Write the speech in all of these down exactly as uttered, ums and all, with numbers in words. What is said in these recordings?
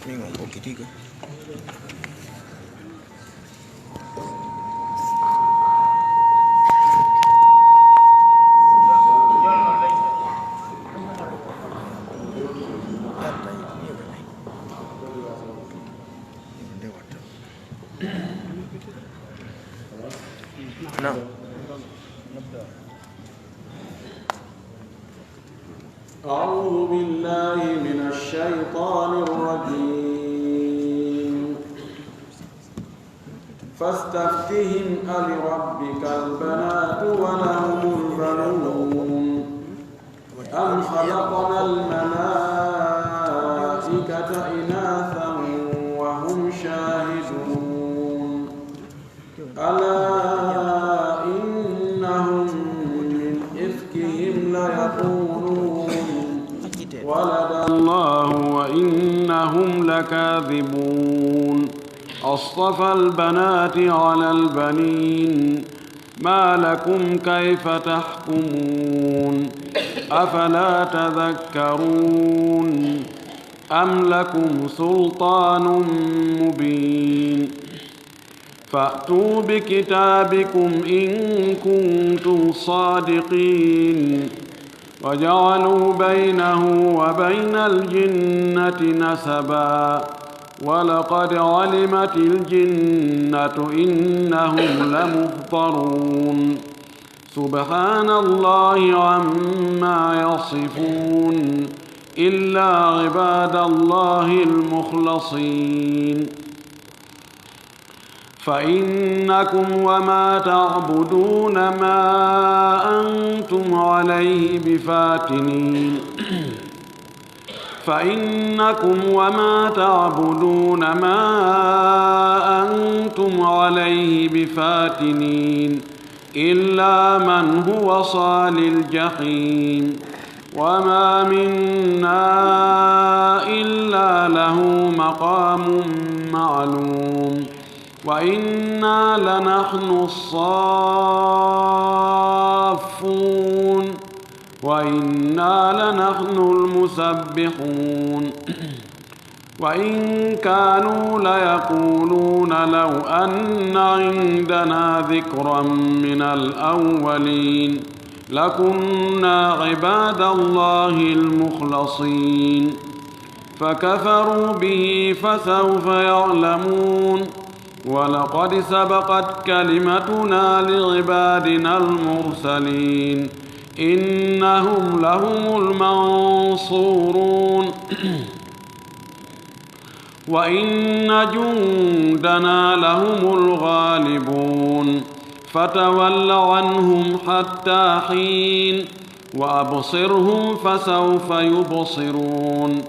Min on ɓokkiti ko. نعم. أعوذ بالله من الشيطان الرجيم. فاستفتهم ألربك البنات ولهم البنون أم خلقنا الملائكة إناثا وهم شاهدون. ألا إنهم من إفكهم ليقولون. ولد الله وإنهم لكاذبون. أصطفى البنات على البنين. ما لكم كيف تحكمون؟ أفلا تذكرون؟ أم لكم سلطان مبين؟ فأتوا بكتابكم إن كنتم صادقين. وجعلوا بينه وبين الجنة نسبا. ولقد علمت الجنة إنهم لمحضرون. سبحان الله عما يصفون. إلا عباد الله المخلصين. فإنكم وما تعبدون ما أنتم عليه بفاتنين. فإنكم وما تعبدون ما أنتم عليه بفاتنين. إلا من هو صال الجحيم. وما منا إلا له مقام معلوم. وإنا لنحن الصافون. وإنا لنحن المسبحون. وإن كانوا ليقولون لو أن عندنا ذكرا من الأولين لكنا عباد الله المخلصين. فكفروا به فسوف يعلمون. ولقد سبقت كلمتنا لعبادنا المرسلين إنهم لهم المنصورون. وإن جندنا لهم الغالبون. فتول عنهم حتى حين. وأبصرهم فسوف يبصرون.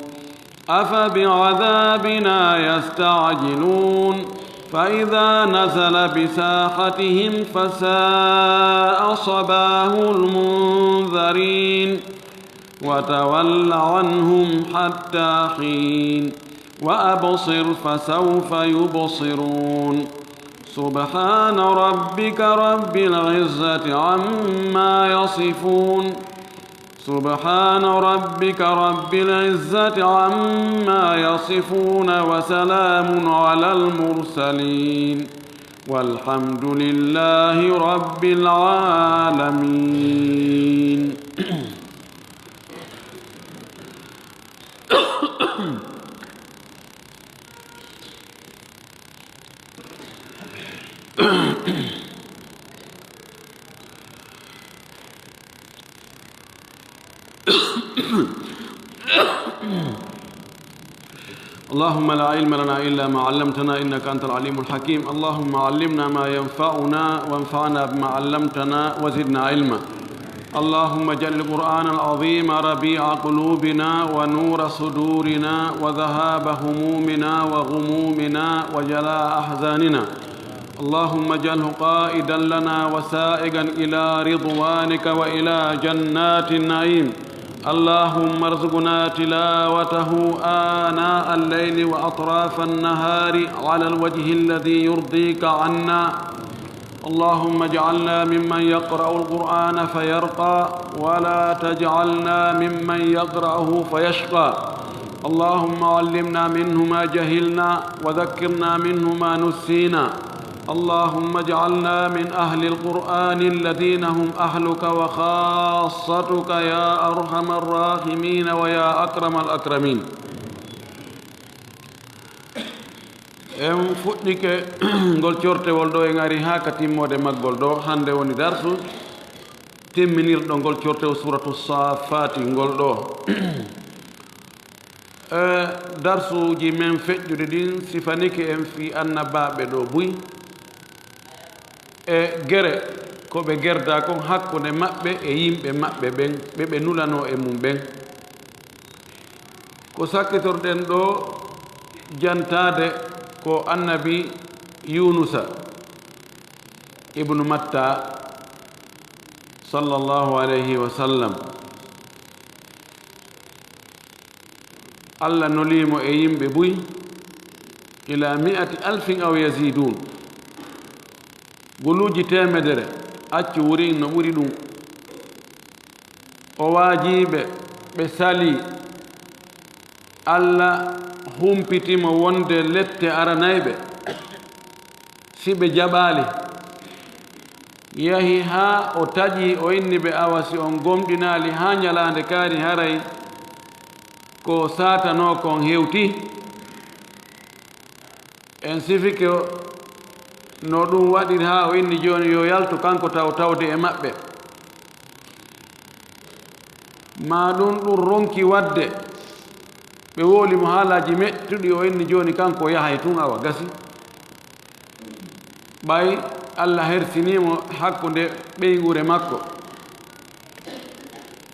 أفبعذابنا يستعجلون. فإذا نزل بساحتهم فساء صباح المنذرين. وتول عنهم حتى حين. وأبصر فسوف يبصرون. سبحان ربك رب العزة عما يصفون. سبحان ربك رب العزة عما يصفون وسلام على المرسلين والحمد لله رب العالمين. اللهم لا علم لنا إلا ما علمتنا إنك أنت العليم الحكيم. اللهم علمنا ما ينفعنا وانفعنا بما علمتنا وزدنا علما. اللهم اجعل القرآن العظيم ربيع قلوبنا ونور صدورنا وذهاب همومنا وغمومنا وجلاء أحزاننا. اللهم اجعله قائدا لنا وسائقا إلى رضوانك وإلى جنات النعيم. اللهم ارزقنا تلاوته آناء الليل وأطراف النهار على الوجه الذي يرضيك عنا. اللهم اجعلنا ممن يقرأ القرآن فيرقى، ولا تجعلنا ممن يقرأه فيشقى. اللهم علمنا منه ما جهلنا وذكرنا منه ما نسينا. اللهم اجعلنا من أهل القرآن الذين هم أهلك وخاصتك يا أرحم الراحمين ويا أكرم الأكرمين. En fuɗɗike ngol cortewol ɗo, en ari haa ka timmoode maggol ɗo. Hannde woni darsu timminirɗo ngol cortewol Suuratu Saaffaati ngol ɗo. E, darsuuji men feƴƴuɗi ɗin sifanike en fii annabaaɓe ɗo buy. E gere ko ɓe gerdaa kon hakkunde maɓɓe e yimɓe maɓɓe ɓen, ɓe ɓe nulanoo e mum ɓen. Ko sakkitorɗen ɗo jantaade ko annabi Yuunusa ibnu Matta, sallallahu alayhi wa sallam. Alla nolii mo e yimɓe buy, ila mi'ati alfin aw yaziidun, guluuji teemedere, accu wurin no ɓuri ɗum. O waajii ɓe, ɓe salii. Alla humpiti mo wonde lette aranayɓe, si ɓe jaɓaali, yahi haa o taƴi, o inni ɓe, awa si on gomɗinaali haa ñalaande kaari, haray ko saatanoo kon hewtii. En sifike no ɗum waɗiri haa o inni jooni yo yaltu kanko taw tawde e maɓɓe. Maa ɗum ɗum ronki waɗde, ɓe wowli mo haalaaji meɗɗuɗi, o inni jooni kanko o yahay tun, awa gasi. Ɓay Alla hersinii mo hakkunde ɓeynguure makko.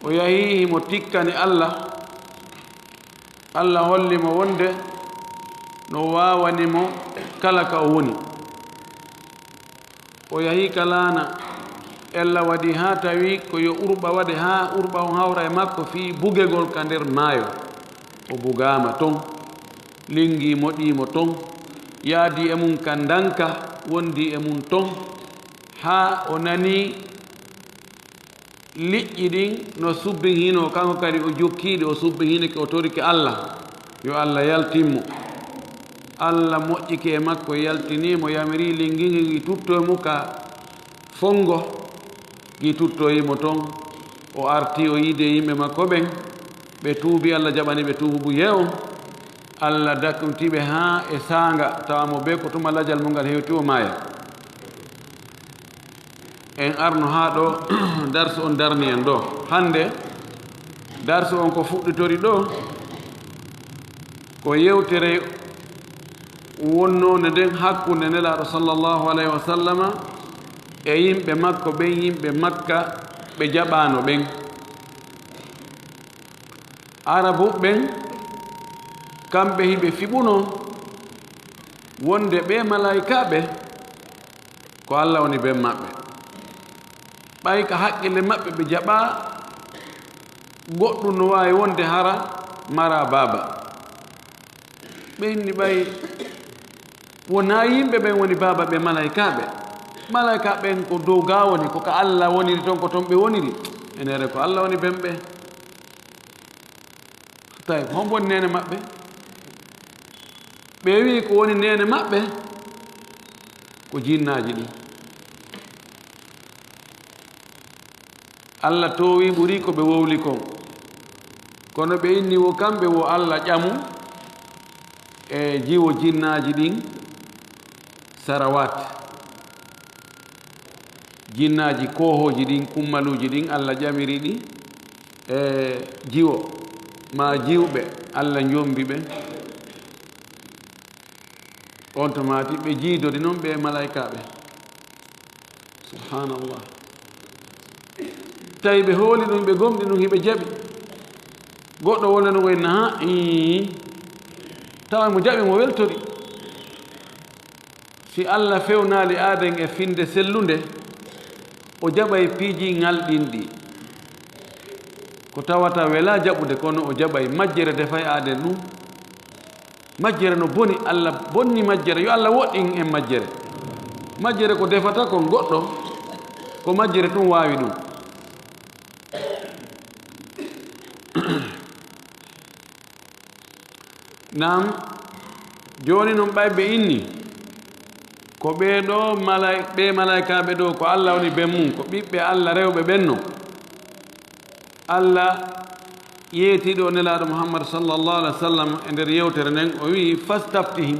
O yahi himo tikkani Alla. Alla holli mo wonde no waawani mo kala ka o woni. O yahi ka laana, ella waɗi haa tawi ko yo urɓa waɗe, haa urɓa on hawra e makko fii bugegol ka nder maayo. O bugaama ton, linngi moɗii mo ton, yaadi e mum ka ndanka, wondi e mum ton, haa o nani liƴƴi ɗin no subbin hino, kanko kadi o jokkiiɗi, o subbin hinike, o torike Alla, yo Alla yaltin mo. Alla moƴƴike e makko, yaltinii mo, yamiri linngi ngin ngi tuttoy mo ka fonngo, ngi tuttoyi mo ton. O arti, o yiidi e yimɓe makko ɓen, ɓe tuubi, Alla jaɓani ɓe tuubu yeewo. Alla dakmti ɓe haa e saanga, tawa mo bee ko tuma lajal mo ngal hewti o maaya. En arno haa ɗo darsu on darni en ɗo. Hannde, darsu on ko fuɗɗitori ɗo, ko yewtere wonnoonde nden hakkunde Nelaaɗo sallallahu alayhi wa sallama e yimɓe makko ɓen, yimɓe Makka ɓe jaɓaano ɓen. Arabu ɓen, kamɓe hiɓe fiɓuno wonde ɓee malaa'ikaaɓe ko Alla woni ben maɓɓe. Ɓay ka haqqille maɓɓe ɓe jaɓaa goɗɗum no waawi wonde hara mara baaba. Ɓe inni ɓay wonaa yimɓe ɓen woni baaba ɓe malaa'ikaaɓe. Malaa'ikaaɓe ɓen ko dow gaa woni, ko ka Alla woniri ton, ko ton ɓe woniri. Enere ko Alla woni ben ɓe. Tawi hombo woni neene maɓɓe? Ɓe wi'i ko woni neene maɓɓe ko jinnaaji ɗin. Alla toowi ɓuri ko ɓe wowli kon. Kono ɓe inni wo kamɓe wo Alla ƴamu e jiwo jinnaaji ɗin sarawat. Jinnaaji koohooji ɗin, kummaluuji ɗin, Alla ƴamiri ɗi e jiwo, maa jiwɓe, Alla njombi ɓe. On to maati ɓe jiidori non ɓe malaa'ikaaɓe. Subhanallah. Tawi ɓe hooli ɗum, ɓe gomɗi ɗum, hiɓe jaɓi. Goɗɗo wona no woy naha, ii. Tawa mo jaɓi mo weltori. Si Alla fewnaali aaden e finde sellunde, o jaɓay piiji ŋalɗinɗi. Ko tawata welaa jaɓude, kono o jaɓay majjere, defay aaden ɗum. Majjere no boni, Alla bonni majjere, yo Alla woɗɗin en majjere. Majjere ko defata kon goɗɗo, ko majjere tun waawi ɗum. Naam, jooni noon ɓay ɓe inni, ko ɓee ɗoo malay-, ɓee malaykaaɓe ɗoo, ko Alla woni ben mum, ko ɓiɓɓe Alla rewɓe ɓen non. Alla yeetiiɗo o Nelaaɗo Muhammad sallallahu alaihi wasallam e nder yewtere nden, o wi'i, "Fastaftihim",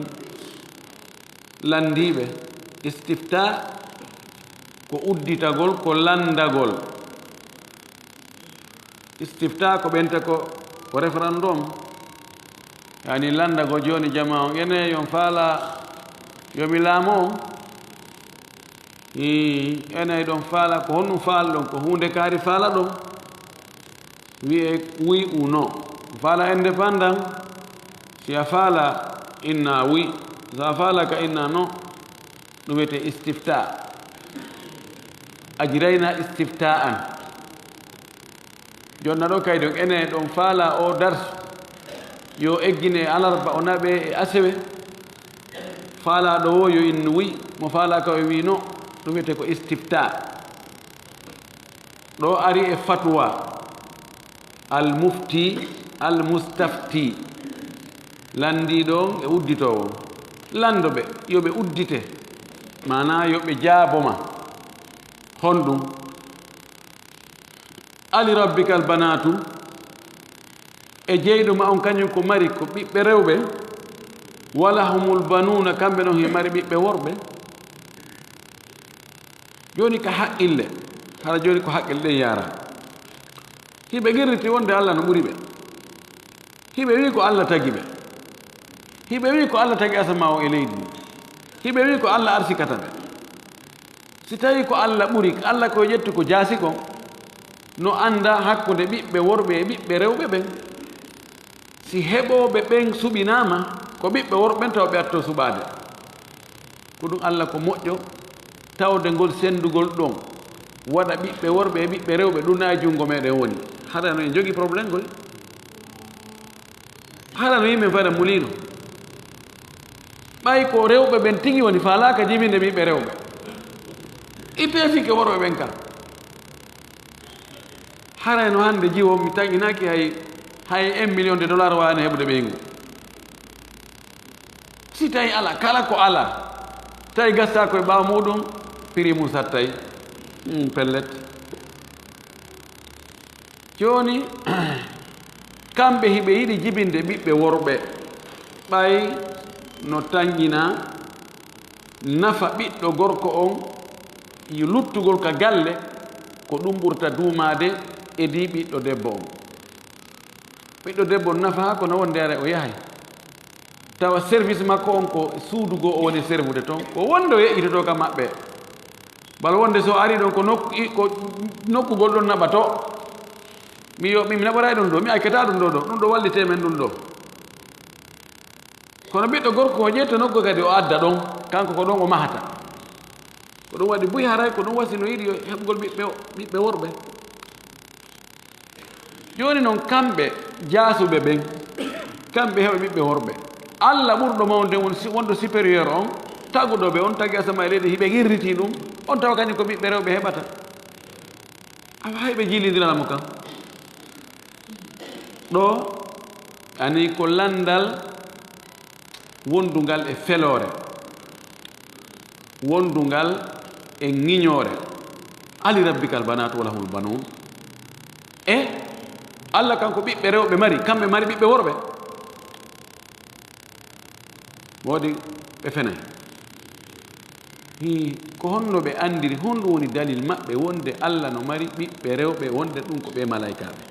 lanndiiɓe. Istifta ko udditagol, ko lanndagol. Istifta ko ɓenta ko, ko référendum. Yani lanndago jooni jamaa on, ene yon faala yo mi laamo on? Hii, ene ɗon faala, ko honɗum faala ɗon? Ko huunde kaari faala ɗon? Wi'e oui ou non. Faala indépendant, si a faala inna oui, si a faala ka inna non, ɗum wiyete istifta. Ajrayna istiftaan. Jonna ɗo kay ɗon, ene ɗon faala o darsu, yo eggine alarba, o naɓe e asewe. Faalaaɗo wo yo innu oui, mo faalaaka o wi non, ɗum wiyete ko istifta. Ɗo ari e fatwa, al mufti, al mustafti, lanndiiɗo on e udditoowo on. Lanndoɓe, yo ɓe uddite, maanaa yo ɓe jaabo ma. Honɗum? Ali rabbikal banaatu, e jeyɗo ma on kañum ko mari ko ɓiɓɓe rewɓe, wala humul banuuna, kamɓe non he mari ɓiɓɓe worɓe. Jooni ka haqqille, hara jooni ko haqqille ɗen yaara. Hiɓe qirriti wonde Alla no ɓuri ɓe. Hiɓe wi'i ko Alla tagi ɓe. Hiɓe wi'i ko Alla tagi asamaa on e leydi ndi. Hiɓe wi'i ko Alla arsikata ɓe. Si tawii ko Alla ɓuri, Alla ko ƴettu ko jaasi kon, no annda hakkunde ɓiɓɓe worɓe e ɓiɓɓe rewɓe ɓen. Si heɓooɓe ɓen suɓinaama, ko ɓiɓɓe worɓe ɓen tawa ɓe atto suɓaade. Ko ɗum Alla ko moƴƴo, tawde ngol senndugol ɗon, waɗa ɓiɓɓe worɓe e ɓiɓɓe rewɓe, ɗum na e junngo meɗen woni. Hara no en njogii problème ngol. Hara no yimɓe fayda muliino. Ɓay ko rewɓe ɓen tigi woni faalaaka jibinde ɓiɓɓe rewɓe. Ittee sikke worɓe ɓen ka. Haray no hannde jiwo mi taƴinaaki hay, hay un million de dollars waawano heɓude ɓeyngu. Si tawi ala, kala ko ala, tawi gasataa koye ɓaawo muɗum, prix mum sattay. Hmm, pellet. Jooni, kamɓe hiɓe yiɗi jibinde ɓiɓɓe worɓe, ɓay no tanƴina nafa ɓiɗɗo gorko on, yo luttugol ka galle, ko ɗum ɓurta duumaade e di ɓiɗɗo debbo on. Ɓiɗɗo debbo on nafa ko no wonde are o yahay. Tawa service makko on ko suudu goo o woni servude ton, ko wonde o yeƴƴitoto ka maɓɓe. Bal wonde so ari ɗon ko nokku, i-, ko nokkugol ɗon naɓato. Mi yo, mi, mi naɓoray ɗum ɗo, mi accata ɗum ɗo ɗo. Ɗum ɗo wallite men ɗum ɗo. Kono ɓiɗɗo gorko o ƴetta nokku kadi o adda ɗon, kanko ko ɗon o mahata. Ko ɗum waɗi buy haray, ko ɗum wasi no yiɗi yo heɓugol ɓiɓɓe, ɓiɓɓe worɓe. Jooni non kamɓe jaasuɓe ɓen, kamɓe heɓa ɓiɓɓe worɓe. Alla ɓurɗo mawnude won si-, wonɗo supérieur on, taguɗo ɓe on, tagi asama e leydi, hiɓe qirriti ɗum, on tawa kañum ko ɓiɓɓe rewɓe heɓata. Awa hay ɓe jiilindiraama kam. Ɗo, ani ko lanndal wondungal e feloore, wondungal e ŋiñoore. Ali rabbikal banaatu wa lahumul banuun. E Alla kanko ɓiɓɓe rewɓe mari, kamɓe mari ɓiɓɓe worɓe. Woodi ɓe fenay. Hii, ko honno ɓe anndiri, honɗum woni dalil maɓɓe wonde Alla no mari ɓiɓɓe rewɓe, wonde ɗum ko ɓe malaykaaɓe?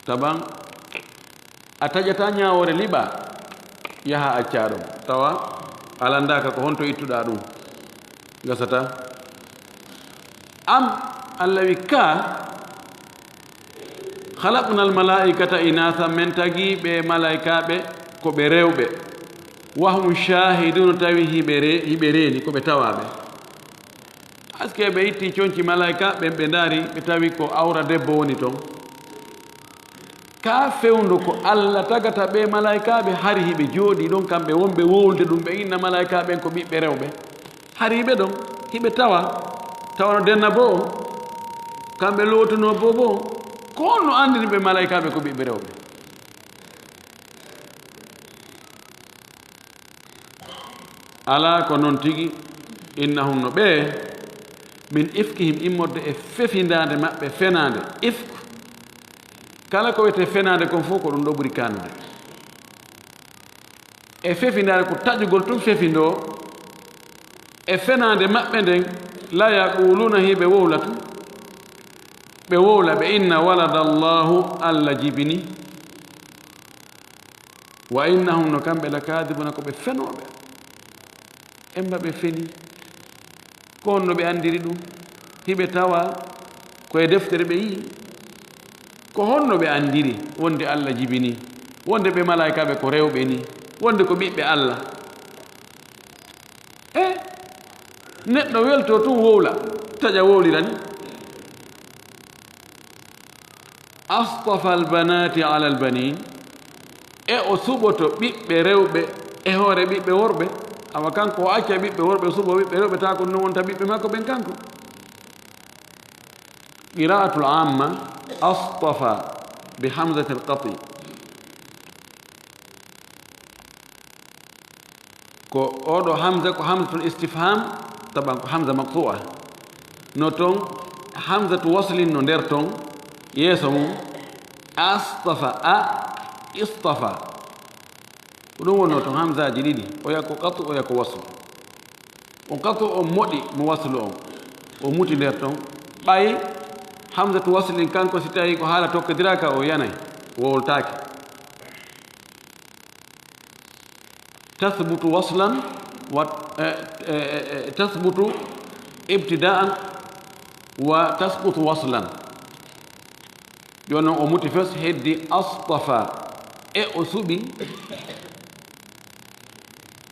Taban, a taƴata ñaawoore liɓa, yaha accaa ɗum. Tawa a lanndaaka ko honto ittuɗaa ɗum. Gasata. Am, Alla wi ka, "Khalaqnal malaa'ikata inaasa", men tagi ɓe malaykaaɓe ko ɓe rewɓe. "Wa hum shaahiduuna", tawi hiɓe re-, hiɓe reeni, ko ɓe tawaaɓe. Aske ɓe itti conci malaayka ɓen, ɓe ndaari, ɓe tawi ko awra debbo woni ton. Ka fewndo ko Alla tagata ɓe malaykaaɓe, hari hiɓe jooɗii ɗon, kamɓe wonɓe wowlude ɗum, ɓe inna malaykaaɓe ɓen ko ɓiɓɓe rewɓe. Hari hiɓe ɗon, hiɓe tawa, tawa no denna bo on, kamɓe lootunoo bo bo on. Ko on no anndini ɓe malaykaaɓe ko ɓiɓɓe rewɓe? Alaa ko noon tigi, innahum no ɓee, min ifkihim immorde e fefindaande maɓɓe fenaande, ifk. Kala ko wiyetee fenaande kon fof ko ɗum ɗo ɓuri kaandude. E fefindaare ko taƴugol tun fefindoo, e fenaande maɓɓe nden, la yaquluuna hiɓe wowla tun, ɓe wowla ɓe inna walada Allahu, Allah jibini. Wa innahum no kamɓe la kaadibuuna ko ɓe fenooɓe. Emba ɓe feni. Ko honno ɓe anndiri ɗum? Hiɓe tawa ko e deftere ɓe yi'i. Ko honno ɓe anndiri wonde Allah jibini, wonde ɓe malaa'ikaaɓe ko rewɓe ni, wonde ko ɓiɓɓe Allah? E neɗɗo welto tun wowla, taƴa wowlira ni. Astafa albanati ala albanin, e o suɓoto ɓiɓɓe rewɓe e hoore ɓiɓɓe worɓe. Awa kanko o acca ɓiɓɓe worɓe, o suɓo ɓiɓɓe rewɓe, tawa ko ɗum wonta ɓiɓɓe makko ɓen kanko. Qira'atul amma, astafa bi hamzatil qati. Ko oɗo hamza ko hamzatul istifham, taban ko hamza maqtu'a. No ton hamzatu waslin no nder ton, yeeso mum, astafa, a, istafa. Ko ɗum wonno ton hamzaaji ɗiɗi, oya ko qatu, oya ko waslu. On qatu on moɗi mo waslu on, o muti nder ton. Ɓay hamzatu waslin kanko, si tawi ko haala tokkodiraaka, o yanay, wowltaake. Tasbutu waslan wa, eh, eh, eh, tasbutu ibtidaan wa tasbutu waslan. Jooni noon o muti fes, heddi astafa, e o suɓi,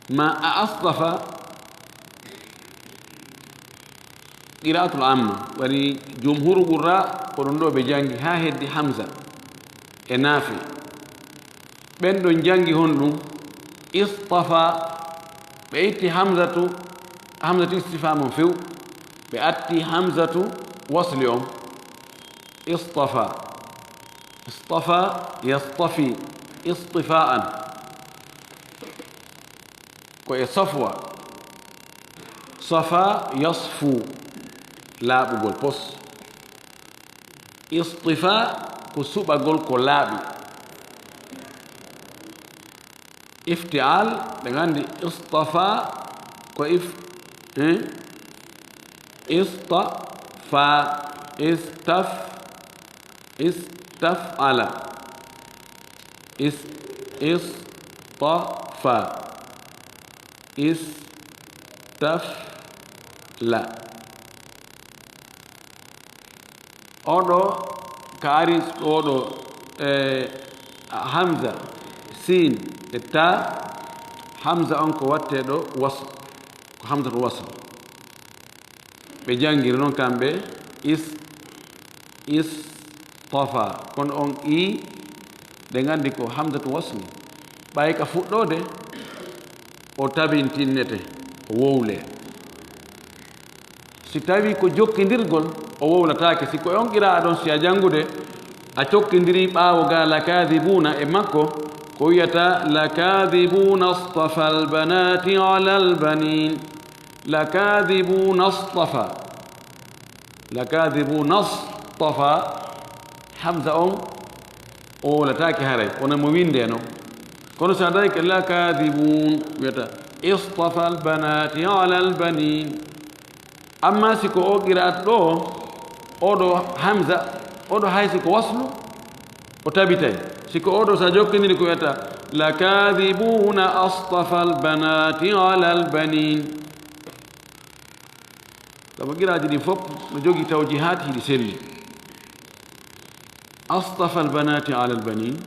ma a astafa. Qira'atul amma, woni jumhuru qurra, ko ɗon ɗo ɓe janngi haa heddi Hamza e Naafi. Ɓen ɗon janngi honɗum? Istafa. Ɓe itti Hamzatu, Hamzatu istifham on few, ɓe atti Hamzatu wasli on. Istafa. Istafa, yastafi. Istifaan. Ko e safwa. Safa, yasfu. Laaɓugol pos. Istifa ko suɓagol ko laaɓi. Iftial, ɓe nganndi istafa ko if, eh? Istafa, istaf, istafala. Is, istafa, istafla. Oɗo ka ari oɗo, e, hamza, sin, e ta, hamza on ko watte ɗo wasl, ko hamzatu wasl. Ɓe janngiri noon kamɓe is, istafa, kono on i, ɗe nganndi ko hamzatu wasli. Ɓay ka fuɗɗoode, o tabintinnete, o wowle. Si tawi ko jokkindirgol, o wowlataake. Si ko e on qira'a ɗon, si a janngude, a tokkindiri ɓaawo ga lakadibuna e makko, ko wiyata lakadibuna astafa albanati ala albanin. Lakadibuna astafa. Lakadibuna astafa. Hamza on, o wowlataake haray, kono mo winde no. Kono si a dawi ke lakadibun, wiyata istafa albanati ala albanin. Amma si ko o qira'at ɗo, oɗo hamza, oɗo hay si ko waslu, o tabitay. Si ko oɗo sa jokkindiri ko wiyata lakadibuna astafa albanati ala albanin. Sabu qiraaji ɗi fof no jogii tawjihaat hiɗi selli. Astafa albanati ala albanin.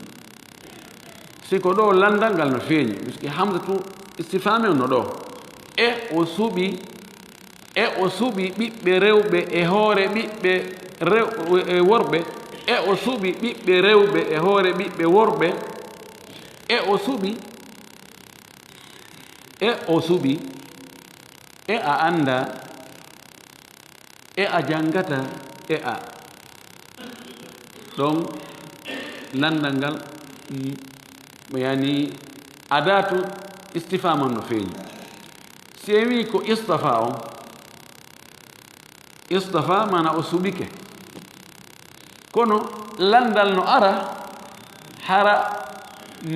Si ko ɗo lanndal ngal no feeñi, puisque hamzatu istifhami on no ɗo. E o suɓi, e o suɓi ɓiɓɓe rewɓe e hoore ɓiɓɓe rew-, e worɓe. E o suɓi ɓiɓɓe rewɓe e hoore ɓiɓɓe worɓe. E o suɓi, e o suɓi, e a annda, e a janngata, e a. Ɗon lanndal ngal, mm, yani, adatu istifham on no feeñi. Si en wii ko istafa on, istafa maana o suɓike. Kono lanndal no ara, hara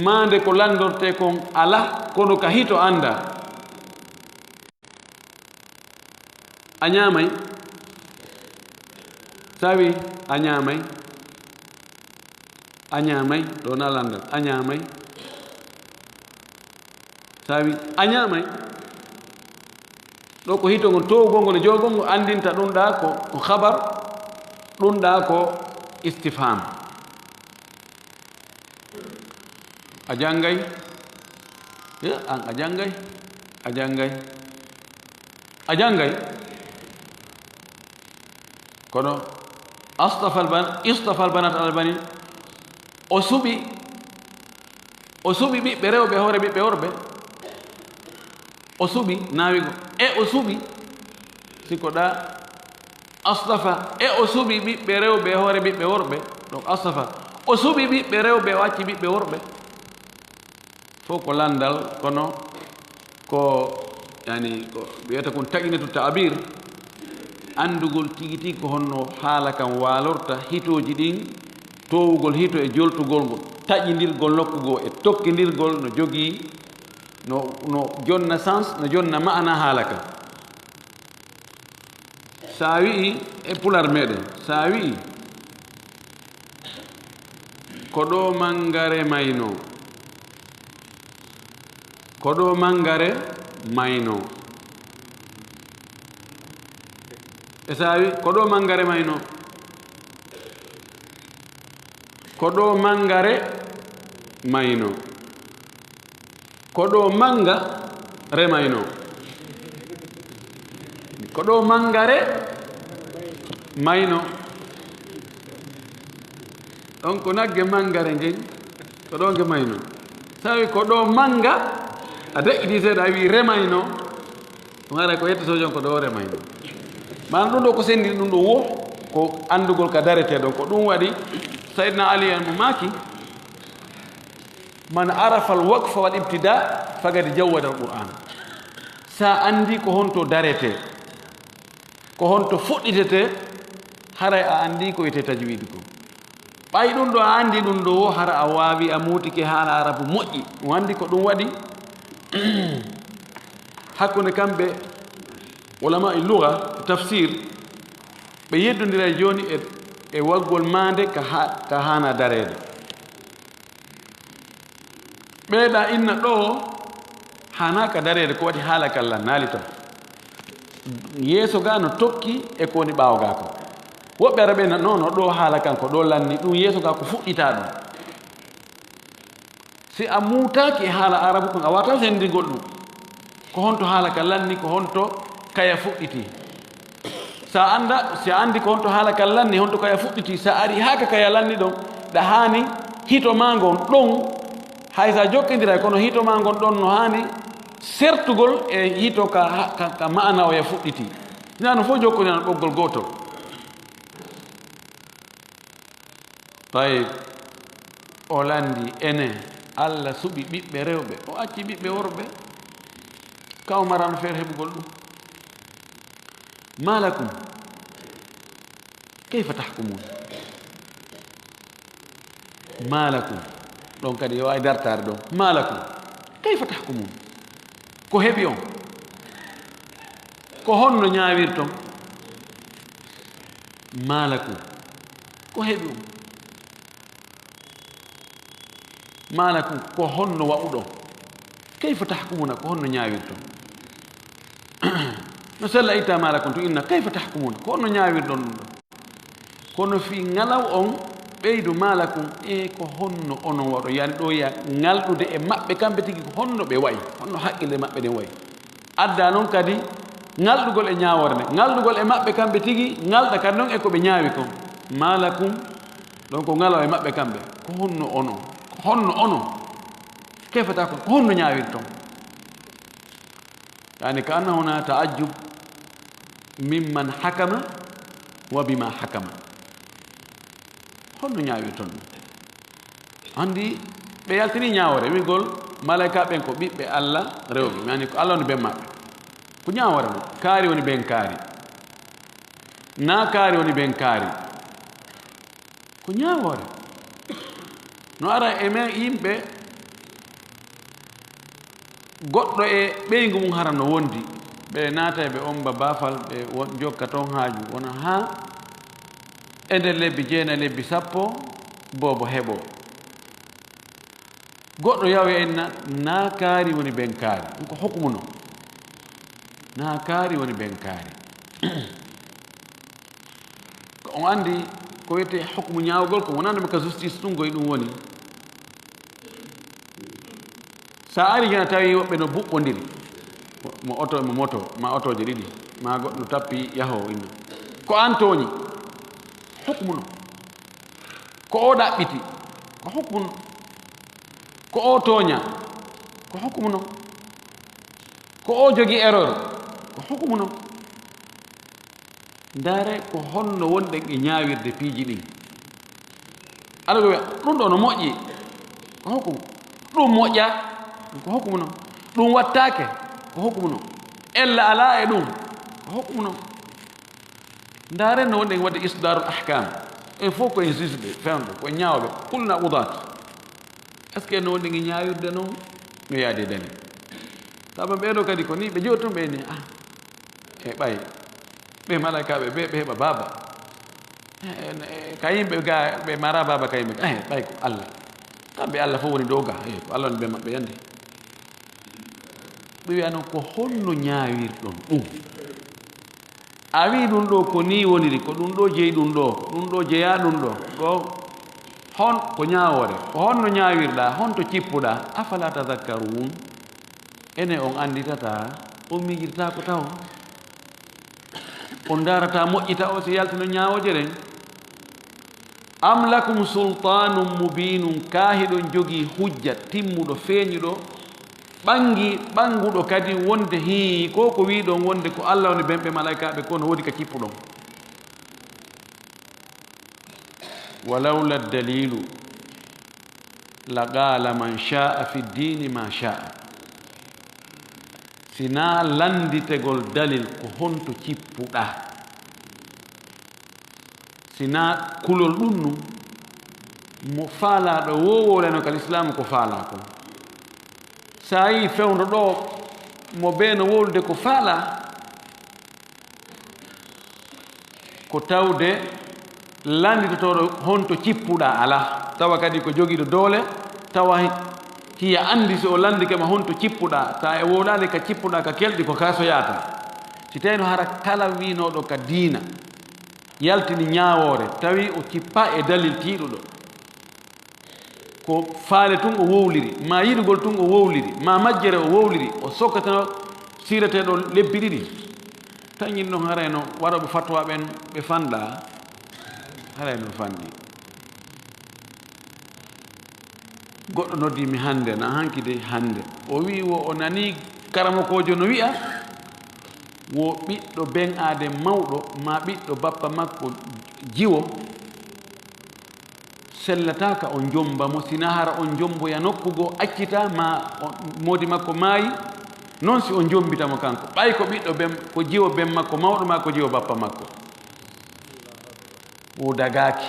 maande ko lanndortee kon alaa, kono ka hito anndaa. A ñaamay? Sawi a ñaamay? A ñaamay? Ɗo na lanndal. A ñaamay? Sawi a ñaamay? Ɗo ko hito ngol, towgol ngol e jogol ngol anndinta ɗum ɗa ko, ko khabar, ɗum ɗa ko istifham. A janngay? Eh, an a janngay? A janngay? A janngay? Kono astafa al ban-, istafa al banat al bani, o suɓi, o suɓi ɓiɓɓe rewɓe hoore ɓiɓɓe worɓe. O suɓi, nawigo. E o suɓi, si ko ɗa, astafa, e o suɓi ɓiɓɓe rewɓe hoore ɓiɓɓe worɓe. Donc astafa, o suɓi ɓiɓɓe rewɓe, o acci ɓiɓɓe worɓe. Fof ko lanndal, kono ko, yani, ko wiyata kon taqinatu ta'bir, anndugol tigi tigi ko honno haala kan waalorta, hitooji ɗin, towugol hito e joltugol ngol, taƴindirgol nokku goo e tokkindirgol no jogii, no, no jonna sens, no jonna maana haala kan. Sa wi'i, e pular meɗen, sa wi'i, ko ɗo mangare mayno, ko ɗo mangare mayno. E sa wi'i, ko ɗo mangare mayno, ko ɗo mangare mayno. Ko ɗo mannga remayno. Ko ɗo mannga remayno. Ɗon ko nagge manngare ngen, ko ɗo nge mayno. Sawi ko ɗo mannga, a deƴƴiti seeɗa, a wii remayno. Ɗum haray ko yetto sojon ko ɗo remayno. Maanaam ɗum ɗo ko senndi ɗum ɗo wo, ko anndugol ka daretee ɗon. Ko ɗum waɗi Sayyidina Ali en mo maaki, "Man arafa al-waqfa wal ibtida faqad jawwada al-Qur'an." Sa anndi ko honto daretee, ko honto fuɗɗitetee, haray a anndi ko wiyetee tajwiid ko. Ɓay ɗum ɗo a anndi ɗum ɗo, hara a waawi, a muutike haala arabu moƴƴi. On anndi ko ɗum waɗi hakkunde kamɓe ulama e lugha, tafsir, ɓe yeddondiray jooni e, e waggol maande ka ha-, ka haana dareede. Ɓeyɗa inna ɗo haanaaka dareede, ko waɗi haala kan lannaali ton. Yeeso ga no tokki e ko woni ɓaawo ga ko. Woɓɓe ara ɓe na, non, non, ɗo haala kan ko ɗo lanni, ɗum yeeso ga ko fuɗɗitaa ɗum. Si a muutaaki e haala arabu kon, a waawataa senndingol ɗum. Ko honto haala ka lanni, ko honto kaya fuɗɗiti. Sa annda, si a anndi ko honto haala ka lanni, honto kaya fuɗɗiti, sa ari haa ka kaya lanni ɗon, ɗa haani hito maa ngon ɗon, hay sa jokkindiray, kono hito maa ngon ɗon no haani sertugol e hito ka, ka, ka maana oya fuɗɗiti. Hinaa no fof jokkondiran ɓoggol gootol. Tayib, o lanndi, ene, Alla suɓi ɓiɓɓe rewɓe, o acci ɓiɓɓe worɓe. Ka o marano feere heɓugol ɗum. Ma lakum, kayfa tahkumun? Ma lakum. Ɗon kadi yo ay dartaare ɗon. Ma lakum, kayfa tahkumun? Ko heɓi on? Ko honno ñaawirton? Ma lakum, ko heɓi on? Ma lakum, ko honno waɗuɗon? Kayfa tahkumuna, ko honno ñaawirton? No sella itta ma lakum to inna, kayfa tahkumuna, ko honno ñaawirɗon ɗum ɗon? Kono fii ŋalaw on ɓeydu ma lakum, e ko honno onon waɗo? Yani ɗo ya ŋalɗude e maɓɓe kamɓe tigi, ko honno ɓe wa'i? Honno haqqille maɓɓe ɗen wa'i? Adda non kadi ŋalɗugol e ñaawoore nden. Ŋalɗugol e maɓɓe kamɓe tigi, ŋalɗa kadi non e ko ɓe ñaawi kon. Ma lakum, ɗon ko ŋalaw e maɓɓe kamɓe. Ko honno onon? Ko honno onon? Kayfa tahkum, ko honno ñaawirton? Yani ka anna huna ta'ajjub mimman hakama wa bima hakama. Honno ñaawirton ɗum? Anndi ɓe yaltini ñaawore, wi'gol malaykaaɓe ɓen ko ɓiɓɓe Alla rewɓe, yani ko Alla woni ben maɓɓe. Ko ñaawoore non. Kaari woni ben kaari. Naa kaari woni ben kaari. Ko ñaawoore. No ara e men yimɓe, goɗɗo e ɓeyngu mum hara no wondi. Ɓe naata e ɓe omba baafal, ɓe won-, jokka toon haaju, wona haa e nder lebbi jeenayi, lebbi sappo, boobo heɓoo. Goɗɗo yawoya en na, naa kaari woni ben kaari. Ɗum ko hukmu non. Naa kaari woni ben kaari. Ko on anndi ko wiyetee hukmu ñaawgol, ko wonande mo ka justice ɗum, ko e ɗum woni. So a ari jana tawi woɓɓe no buɓɓondiri, mo, mo oto, mo moto, ma otooje ɗiɗi, ma goɗɗo no tappi yahoo inna. Ko an tooñi. Hukmu non. Ko o ɗaɓɓiti. Ko hukmu non. Ko o tooña. Ko hukmu non. Ko o jogi erreur. Ko hukmu non. Ndaare ko honno wonɗen e ñaawirde piiji ɗin. Aɗa ko wiya, ɗum ɗo no moƴƴi. Ko hukmu. Ɗum moƴƴa. Ko hukmu non. Ɗum wattaake. Ko hukmu non. Ella alaa e ɗum. Ko hukmu non. Ndaaren no wonɗen waɗde isdarul ahkam. En fof ko en juge ɓe, fewndo, ko en ñaawɓe. Kulna udaat. Est-ce que no wonɗen e ñaawirde non? No yaadi e dalil. Sabu ɓee ɗoo kadi ko ni ɓe jooɗi tun ɓe ni, ah, e ɓay, ɓe malaykaaɓe ɓe, ɓe heɓa baaba. E, e, ka yimɓe ga ɓe mara baaba ka yimɓe ga, eh, ɓay ko Allah. Kamɓe Allah fof woni ɗo ga, eh, ko Allah woni ɓe maɓɓe yande. Ɓe wiya noon ko honno ñaawirɗon ɗum? A wii ɗum ɗo ko ni woniri, ko ɗum ɗo jeyi ɗum ɗo, ko ɗum ɗo jeyaa ɗum ɗo, ɗo hon ko ñaawoore, ko honno ñaawirɗaa, honto cippuɗaa? Afala tadakkaruun? Ene on annditataa, on miijirtaako taw? On ndaarataa moƴƴita o si yaltino ñaawooje ɗen? Am lakum sultaanun mubiinun, kaa hiɗon jogii hujja timmuɗo, feeñuɗo, ɓanngi, ɓannguɗo kadi wonde hii, ko ko wiiɗon wonde ko Allah woni ben ɓe malaykaaɓe ko no woodi ka cippuɗon. Walawla daliilu la qaala man shaa fi ddiini ma shaa. Si naa lannditegol dalil ko honto cippuɗaa, si naa kulol ɗum nun, mo faalaaɗo wowowleno ka lislaamu ko faalaa kon. So a yii fewndo ɗo, mo bee no wowlude ko faalaa, ko tawde lannditotooɗo honto cippuɗaa alaa, tawa kadi ko jogiiɗo doole, tawa hi-, hiya anndi si o lanndike ma honto cippuɗaa, ta e wowlaali ka cippuɗaa ka kelɗi ko kaa so yaata. Si tawino hara kala wiinooɗo ka diina, yaltini ñaawoore, tawi o cippaa e dalil tiiɗuɗo, ko faale tun o wowliri, maa yiɗugol tun o wowliri, maa majjere o wowliri, o sokkatano siireteeɗo lebbi ɗiɗi. Tañin ɗon haray no warooɓe fatwa ɓen ɓe fanɗaa, haray no fanɗi. Goɗɗo noddi mi hannde, na hanki de hannde. O wi'i wo o nani karamokoojo no wi'a, wo ɓiɗɗo ben aaden mawɗo, maa ɓiɗɗo bappa makko jiwo, sellataa ka on jomba mo, si na hara on jomboya nokku goo accita, maa o, moodi makko maayi, non si on jombita mo kanko. Ɓay ko ɓiɗɗo ben, ko jiwo ben makko mawɗo, maa ko jiwo bappa makko. O dagaaki.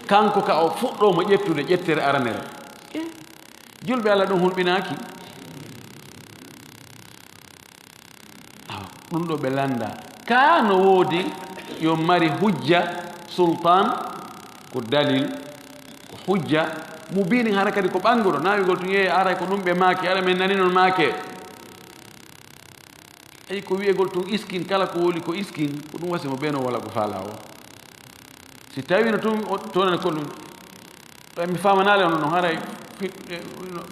Kanko ka o fuɗɗoo mo ƴettude ƴettere aranere. Eh, julɓe Allah ɗum hulɓinaaki. Awa, ɗum ɗo ɓe lannda. Kaa no woodi yo mari hujja, sultaan, ko dalil, ko hujja, mubiinin hara kadi ko ɓannguɗo. Naawigol tun yeeyi aray ko ɗum ɓe maaki, ara men nani non maake. Eyi ko wi'egol tun iskin, kala ko woli ko iskin, ko ɗum wasi mo ɓeeno wala ko faalaa o. Si tawino tun o, tonan ko ɗum. Ɗo mi faamanaali on ɗon haray fi-, e,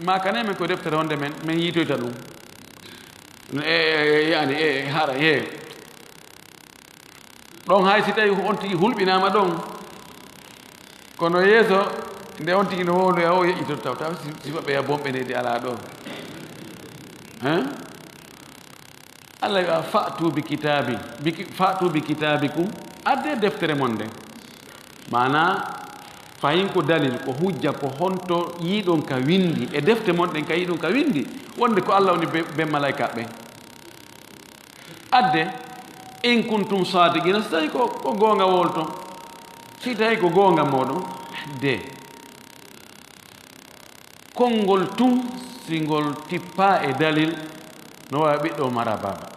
maakane men ko deftere wonde men, men yiitoyta ɗum. E, e, e, yani, e, haray, e. Ɗon hay si tawi on tigi hulɓinaama ɗon. Kono yeeso, nde on tigi no wowloya o yeƴƴitoto taw, taw si, si maɓɓe ya bonɓe neydi alaa ɗo. Hein? Allah wi'a, "Fa'tu bi kitaabi, bi ki-, fa'tu bi kitaabikum." Adde deftere mon nden. Maanaa, fahin ko dalil, ko hujja, ko honto yiɗon ka windi, e defte mon ɗen ka yiɗon ka windi, wonde ko Allah woni be, be malaika ɓen. Adde, in kuntum sadiqina, so tawi ko, ko goonga wolton, si tawi ko goonga mooɗon, adde. Konngol tun, si ngol tippaa e dalil, no waawi ɓiɗɗo mara baaba.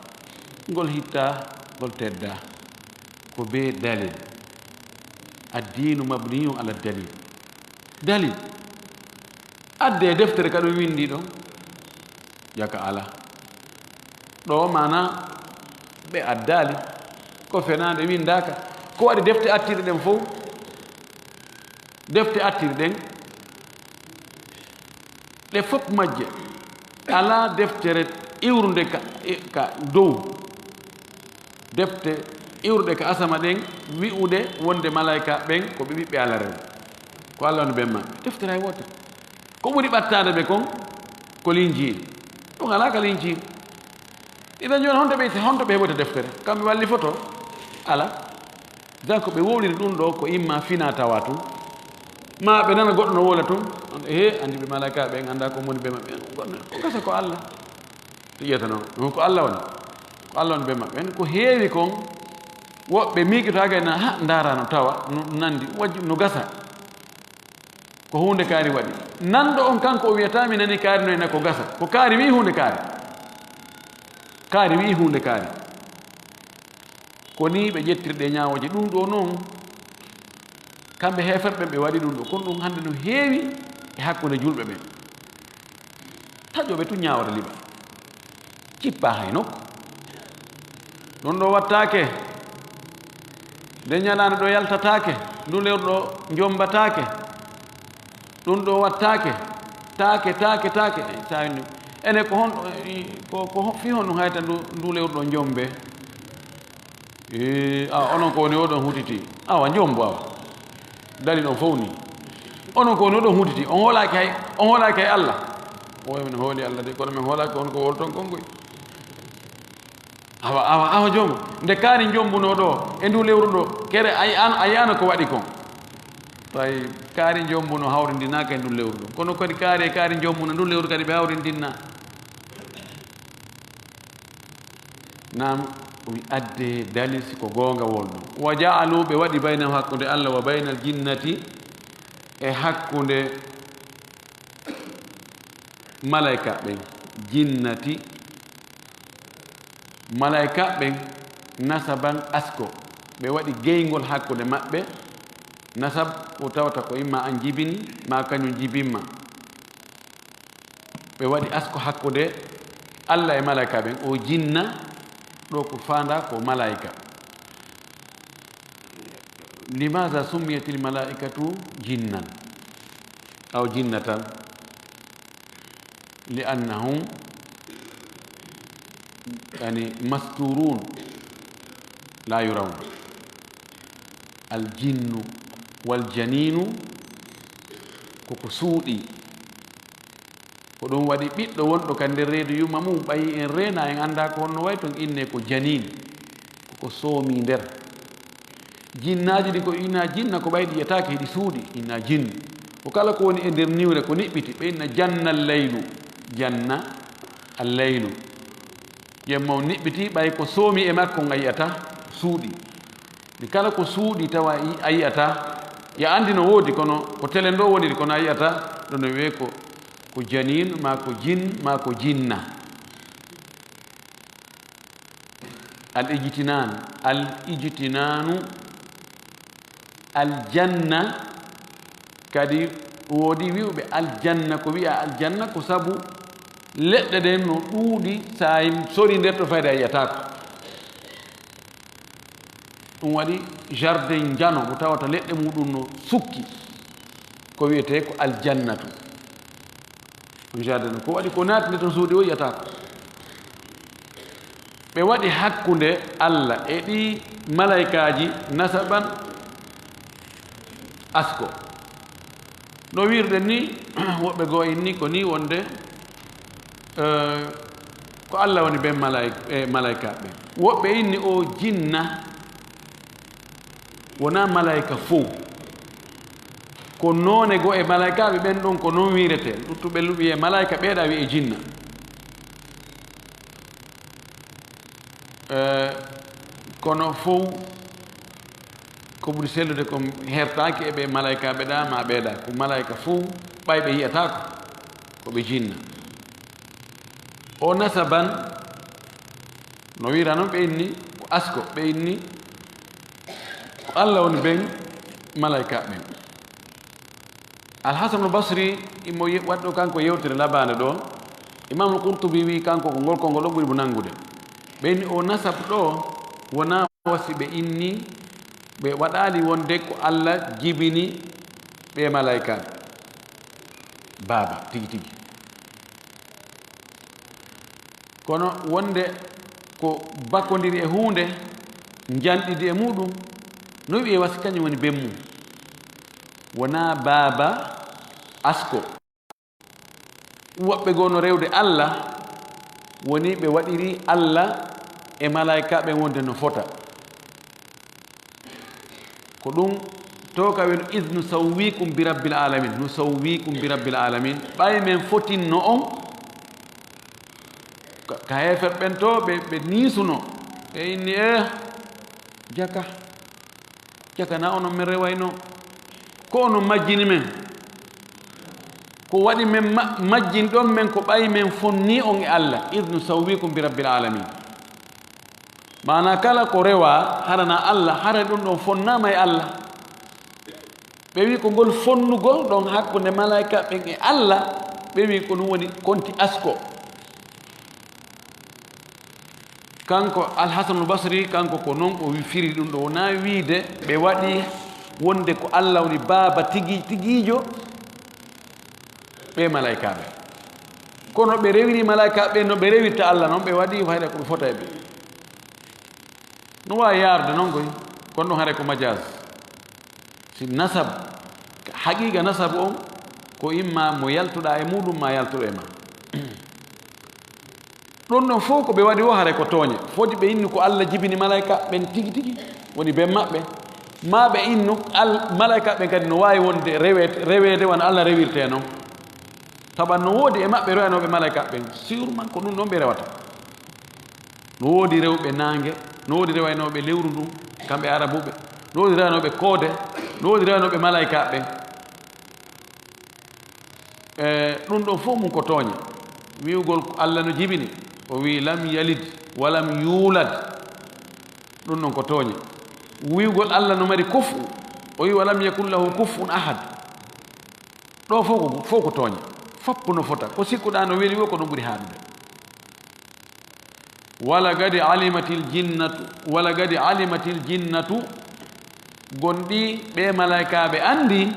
Ngol hittaa, ngol teddaa. Ko bee dalil. Addiinu mabniyun ala dalil. Dalil. Adde e deftere ka ɗum winndi ɗon. Jaka ala. Ɗo maana ɓe addaali. Ko fenaande winndaaka. Ko waɗi defte attirɗe ɗen fow? Defte attirɗe ɗen, ɗe fof majje, alaa deftere iwrunde ka, ka dow, defte iwruɗe ka asama ɗen, wi'ude wonde malaayka ɓen ko ɓe ɓiɓɓe Alla rewɓe. Ko Alla woni ben maɓɓe. Deftere hay wootere. Ko ɓuri ɓattaade ɓe kon, ko Linjiil. Ɗum alaa ka Linjiil. Idan jooni honto ɓe, honto ɓe heɓata deftere? Kamɓe walli foto? Alaa. Jan ko ɓe wowliri ɗum ɗo ko imma fina tawa tun, ma ɓe nana goɗɗo no wowla tun, on, he, anndi ɓe malaayka ɓe, en annda ko woni be maɓɓe, en goɗɗo, ko gasa ko Alla. To ƴeeta noon, ɗum ko Alla woni, ko Alla woni be maɓɓe. En ko heewi kon, woɓɓe miijotaake na, ha, ndaara no tawa, no nanndi, wajju, no gasa. Ko huunde kaari waɗi. Nanɗo on kanko o wiyata, mi nani kaari no ena ko gasa. Ko kaari wi'i huunde kaari. Kaari wi'i huunde kaari. Ko nii ɓe ƴettiri ɗee ñaawooje. Ɗum ɗoo noon, kamɓe heeferɓe ɓe waɗi ɗum ɗoo. Kono ɗum hannde no heewi e hakkunde juulɓe ɓen. Taƴooɓe tun ñaawata liɓa. Cippaa hay nokku. Ɗum ɗoo wattaake. Nde ñalaande ɗoo yaltataake. Ndu lewru ɗoo njombataake. Ɗum ɗoo wattaake. Taake, taake, taake. Ene ko hon, ko, ko fii honɗum hayta ndu, ndu lewru ɗoo njombe? Ee, awa, onon ko woni oɗon hutiti. Awa, njombo, awa. Dalil on fof ni. Onon ko woni oɗon hutiti. On hoolaaki hay, on hoolaaki hay Alla. O, min hooli Alla de, kono min hoolaaki on ko wolton kon koy. Awa, awa, awa, jombo. Nde kaari njombunoo ɗoo, e ndu lewru ɗoo, kere, a yi'aano, a yi'aano ko waɗi kon. Tawi kaari njombuno hawrindinaaka e ndu lewru ɗoo. Kono kadi kaari e kaari njombuno, ndu lewru kadi ɓe hawrindinna. Naam, o wi adde dalil si ko goonga won ɗon. Wa ja'alu, ɓe waɗi baynahum, hakkunde Alla, wa baynal jinnati, e hakkunde malaayka ɓen, jinnati, malaayka ɓen, nasaban, asko. Ɓe waɗi geyngol hakkunde maɓɓe, nasab ko tawata ko imma an jibini, ma kañum jibinma. Ɓe waɗi asko hakkunde Alla e malaayka ɓen. O jinna, ɗo ko faanda ko malaayka. Limaza summiyatil malaa'ikatu jinnan? Aw jinnatan? Li annahum, yani, masturun, la yurawna. Al jinnu wal janinu koko suuɗi. Ko ɗum waɗi ɓiɗɗo wonɗo ka nder reedu yumma mum, ɓayi en reena, en annda ko honno wayi ton, inne ko janin, koko soomi nder. Jinnaaji ɗi ko inna jinna, ko ɓay ɗi yetaaki, hiɗi suuɗi, inna jinn. Ko kala ko woni e nder niwre ko niɓɓiti, ɓe inna janna al-laylu, janna al-laylu. Yemma on niɓɓiti, ɓay ko soomi e makko nga yi'ata, suuɗi. Ɗi kala ko suuɗi tawa i-, a yi'ata, ya anndi no woodi, kono ko telen ɗo woniri, kono a yi'ata, ɗo no wi'ee ko, ko janin, maa ko jin, maa ko jinna. Al ijtinan, al ijtinanu, aljanna kadi woodi wi'uɓe aljanna, ko wi'a aljanna ko sabu leɗɗe ɗen no ɗuuɗi, sa sori nder to fayda a yi'ataako. Ɗum waɗi jardin njano mo tawata leɗɗe muɗum no sukki, ko wi'etee ko aljannatu. On jardin ko waɗi ko naatnde ton suuɗi o yi'ataako. Ɓe waɗi hakkunde Alla e ɗi malaykaaji nasaban asko. No wi'irɗen ni, woɓɓe goo inni ko ni wonde, eh, ko Alla woni ben malay-, eh, malaykaaɓe ɓen. Woɓɓe inni o jinna wonaa malayka fow. Ko noone goo e malaykaaɓe ɓen ɗon ko non wi'irete. Luttuɓe lu-, wi'ee malayka, ɓeeɗa wi'ee jinna. Eh, kono fow ko ɓuri sellude ko hertaaki e ɓe malaykaaɓe ɗa ma ɓeeɗa. Ko malayka fow ɓay ɓe yi'ataako, ko ɓe jinna. O nasaban, no wiira noon ɓe inni, ko asko ɓe inni, ko Allah woni ben malaykaaɓe ɓen. Alhasanul Basri imo ye-, waɗɗo kanko yewtere labaande ɗo. Imamul Qurtubi wi kanko ko ngol konngol ɗo ɓuri mo nanngude. Ɓe inni o nasab ɗo wonaa wasi ɓe inni, ɓe waɗaali wonde ko Allah jibini ɓe malaykaaɓe baaba tigi tigi. Kono wonde ko bakkondiri e huunde, njanɗidi e muɗum, no wi'e wasi kañum woni ben mum. Wonaa baaba, asko. Woɓɓe goo no rewde Allah, woni ɓe waɗiri Allah e malaykaaɓe wonde no fota. Ko ɗum to ka wiyno, "Iz nusawwikum bi rabbil alamin." Nusawwikum bi rabbil alamin. Ɓay men fotinno on, ka, ka heefer ɓen to ɓe, ɓe niisuno. Ɓe inni, "Eh, jaka, jaka na onon men rewayno. Ko onon majjini men. Ko waɗi men ma-, majjin ɗon men ko ɓay men fonni on e Allah. Iz nusawwikum bi rabbil alamin." Maana kala ko rewa harana Allah, hara ɗum ɗon fonnaama e Allah. Ɓe wi ko ngol fonnugol ɗon hakkunde malaika ɓen e Allah, ɓe wi ko ɗum woni konti asko. Kanko Al-Hasanul Basri, kanko ko non o wi-, firi ɗum ɗo, wonaa wiide ɓe waɗi wonde ko Allah woni baaba tigi, tigiijo ɓe malaikaaɓe. Kono ɓe rewiri malaikaaɓe no ɓe rewirta Allah non, ɓe waɗi hayre ko ɓe fota e ɓe. No waawi yaarde non koy, kono ɗum hare ko majaaz. Si nasab, haqiiqa nasab on, ko imma mo yaltuɗaa e muɗum ma yaltuɗo e ma. Ɗum ɗon fof ko ɓe waɗi o hare ko tooñe. Foti ɓe innu ko Allah jibini malaika ɓen tigi tigi, woni ben maɓɓe. Ma ɓe innu al-, malaika ɓen kadi no waawi wonde rewe-, reweede wano Allah rewirte non. Tawa no woodi e maɓɓe rewanooɓe malaika ɓen, sûrement ko ɗum ɗon ɓe rewata. No woodi rewɓe naange, no woodi rewaynooɓe lewru ndun, kamɓe Arabuɓe, no woodi rewanooɓe koode, no woodi rewanooɓe malaikaaɓe. E, ɗum ɗon fof mum ko tooñe. Wi'ugol ko Allah no jibini, o wi'i, "Lam yalid, wa lam yuulad." Ɗum ɗon ko tooñe. Wi'ugol Allah no mari kufu, o wi'i, "Wa lam yakun lahu kufuwan ahad." Ɗo fof ko, fof ko tooñe. Foppu no fota. Ko sikkuɗaa no weli wo, ko ɗum ɓuri haaɗude. Wala gadi alimatil jinnatu, wala gadi alimatil jinnatu, gonɗi ɓe malaikaaɓe anndi,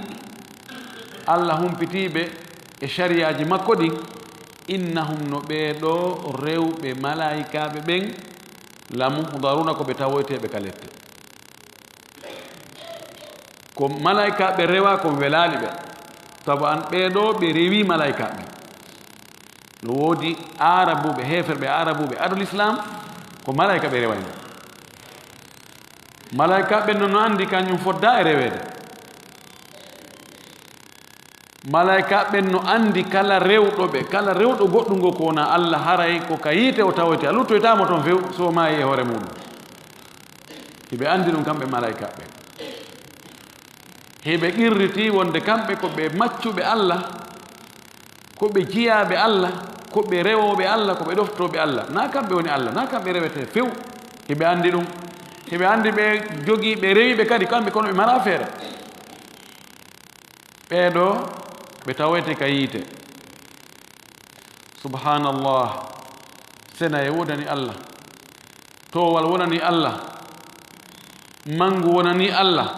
Allah humpitiiɓe e shariyaaji makko ɗin, innahum no ɓee ɗo rewɓe malaikaaɓe ɓen, la muhdaruna ko ɓe tawoyteeɓe ka lette. Ko malaikaaɓe rewa ko welaali ɓe. Tawa an ɓee ɗo ɓe rewi malaikaaɓe. No woodi Aarabuɓe, heeferɓe Aarabuɓe, ado l'islam, ko malaika ɓe rewayno. Malaika ɓen no, no anndi kañum fodda e reweede. Malaika ɓen no anndi kala rewɗo ɓe, kala rewɗo goɗɗungo ko wona Allah, haray ko ka yiite o tawoyte, a luttoytaamo ton few, so o maayi e hoore muɗum. Hiɓe anndi ɗum kamɓe malaika ɓen. Hiɓe qirriti wonde kamɓe ko ɓe maccuɓe Allah, ko ɓe jiyaaɓe Allah, ko ɓe rewooɓe Allah, ko ɓe ɗoftooɓe Allah. Na kamɓe woni Allah, na kamɓe rewete few. Hiɓe anndi ɗum. Hiɓe anndi ɓe jogii, ɓe rewi ɓe kadi kamɓe, kono ɓe mara feere. Ɓee ɗo, ɓe tawoyte ka yiite. Subhanallah. Sena e wodani Allah. Toowal wonani Allah, manngu wonani Allah,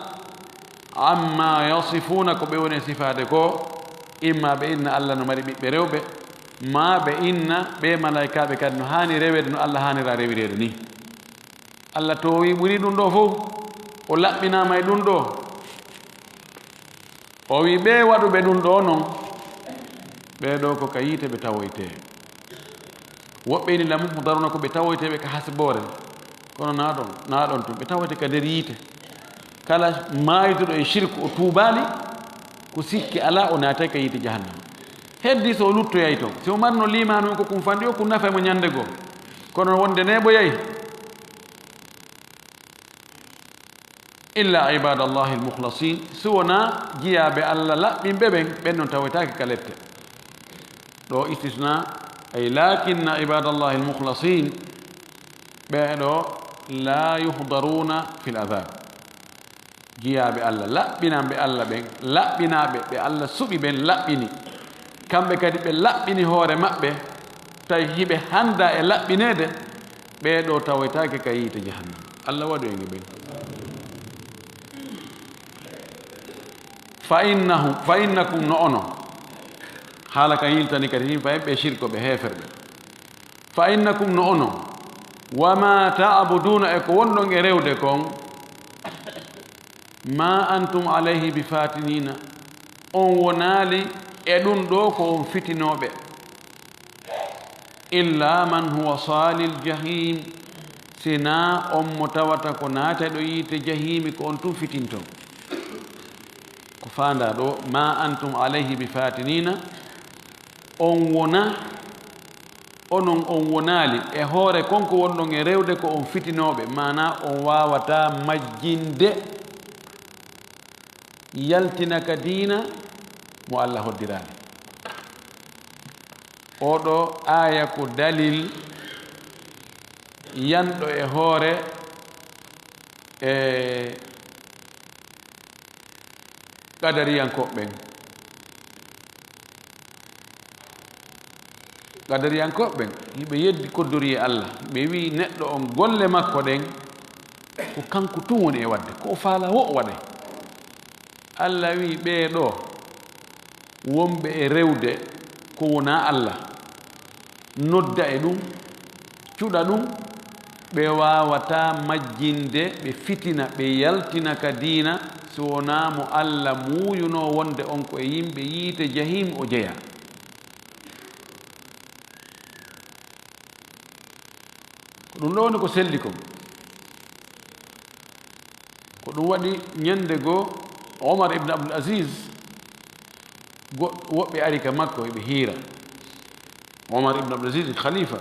amma yasifuuna, ko ɓe woni e sifaade ko, imma ɓe inna Allah no mari ɓiɓɓe rewɓe, maa ɓe inna ɓe malaikaaɓe kadi no haani reweede no Allah haanira rewireede ni. Allah toowi ɓuri ɗum ɗo fof, o laɓɓinaama e ɗum ɗo. O wi, ɓee waɗuɓe ɗum ɗoo non, ɓee ɗoo ko ka yiite ɓe tawoytee. Woɓɓe ini la muhdaruna, ko ɓe tawoyteeɓe ka hasboore. Kono naa ɗon, naa ɗon tun, ɓe tawoyte ka nder yiite. Kala maayduɗo e shirku, o tuubaali, ko sikke alaa, o naatay ka yiite jahannama. Heddi so o luttoyay ton. Si o marno liimaanu ko kun fanɗi o, kun nafay mo ñande goo. Kono wonde neeɓoyay, Illa ibadallahi almukhlasin, si wonaa jiyaaɓe Allah laɓɓinɓe ɓen, ɓen non tawetaake ka lette. Ɗo istisna, ay lakinna ibadallahi almukhlasin, ɓee ɗo la yuhdaruna fil adhab. Jiyaaɓe Allah, laɓɓinanɓe Allah ɓen, laɓɓinaaɓe ɓe Allah suɓi ɓen, laɓɓini. Kamɓe kadi ɓe laɓɓini hoore maɓɓe, tawi hiɓe hannda e laɓɓineede, ɓee ɗo tawetaake ka yiite jahannama. Allah waɗu en e ɓen. Fa innahum, fa innakum, no onon. Haala kan yiltani kadi hin fa en ɓe shirko ɓe heeferɓe. Fa innakum, no onon. Wa ma ta'buduna, e ko wonɗon e rewde kon. Ma antum alayhi bi fatinina, on wonaali e ɗum ɗo ko on fitinooɓe. Illa man huwa salil jahim, sinaa on mo tawata ko naatayɗo yiite jahimi, ko on tun fitinton. Ko faandaa ɗo, ma antum alayhi bi fatinina, on wona, onon on wonaali e hoore kon ko wonɗon e rewde ko on fitinooɓe, maanaa on waawataa majjinde, yaltina ka diina mo Allah hoddiraali. Oɗo aaya ko dalil yanɗo e hoore e qadariyankooɓe ɓen. Qadariyankooɓe ɓen, hiɓe yeddi koddoriye Allah, ɓe wi'i neɗɗo on golle makko ɗen, ko kanko tun woni e waɗde, ko o faala wo o waɗay. Allah wi'i ɓee ɗo, wonɓe e rewde ko wonaa Allah, nodda e ɗum, cuɗa ɗum, ɓe waawataa majjinde, ɓe fitina, ɓe yaltina ka diina, si wonaa mo Allah muuyunoo wonde on ko e yimɓe yiite jahim o jeyaa. Ko ɗum ɗo woni ko selli kon. Ko ɗum waɗi ñande goo Omar ibn Abdul Aziz, go-, woɓɓe ari ka makko, eɓe hiira. Omar ibn Abdul Aziz, khalifa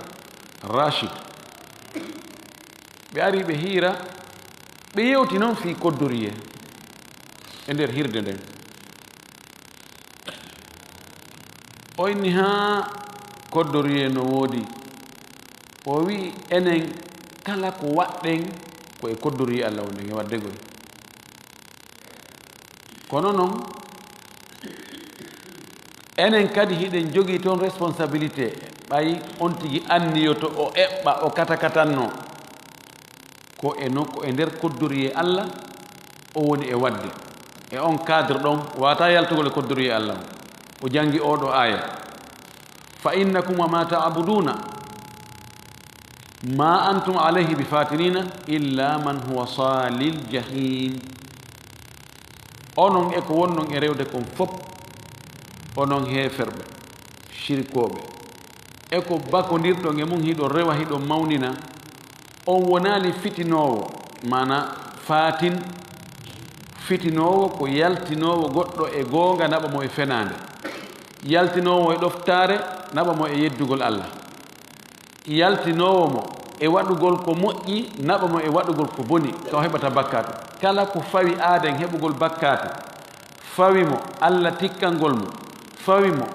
Rashid. Ɓe ari ɓe hiira, ɓe yewti noon fii koddoriye e nder hirde nden. O inni haa koddoriye no woodi. O wi'i, enen kala ko waɗɗen ko e koddoriye Allah wonɗen e waɗde goy. Kono noon, enen kadi hiɗen jogii toon responsabilité, ɓay on tigi anniyoto o eɓɓa, o katakatannoo. Ko e no, ko e nder koddoriye Allah o woni e waɗde. E on cadre ɗon, waawataa yaltugol e koddoriye Allah on. O janngi oo ɗoo aaya. Fa innakum wa ma ta'buduna ma antum alayhi bi fatinina illa man huwa salil jahim. Onon e ko wonnon e rewde kon fop, onon heeferɓe, shirkooɓe, e ko bakondirɗon e mum, hiɗon rewa, hiɗon mawnina, on wonaali fitinoowo, maana faatin, fitinoowo ko yaltinoowo goɗɗo e goonga, naɓa mo e fenaande, yaltinoowo e ɗoftaare, naɓa mo e yeddugol Allah. Yaltinoowo mo e waɗugol ko moƴƴi, naɓa mo e waɗugol ko boni, taw heɓata bakkaatu. Kala ko fawi aaden heɓugol bakkaatu, fawi mo Allah tikkangol mo, fawi mo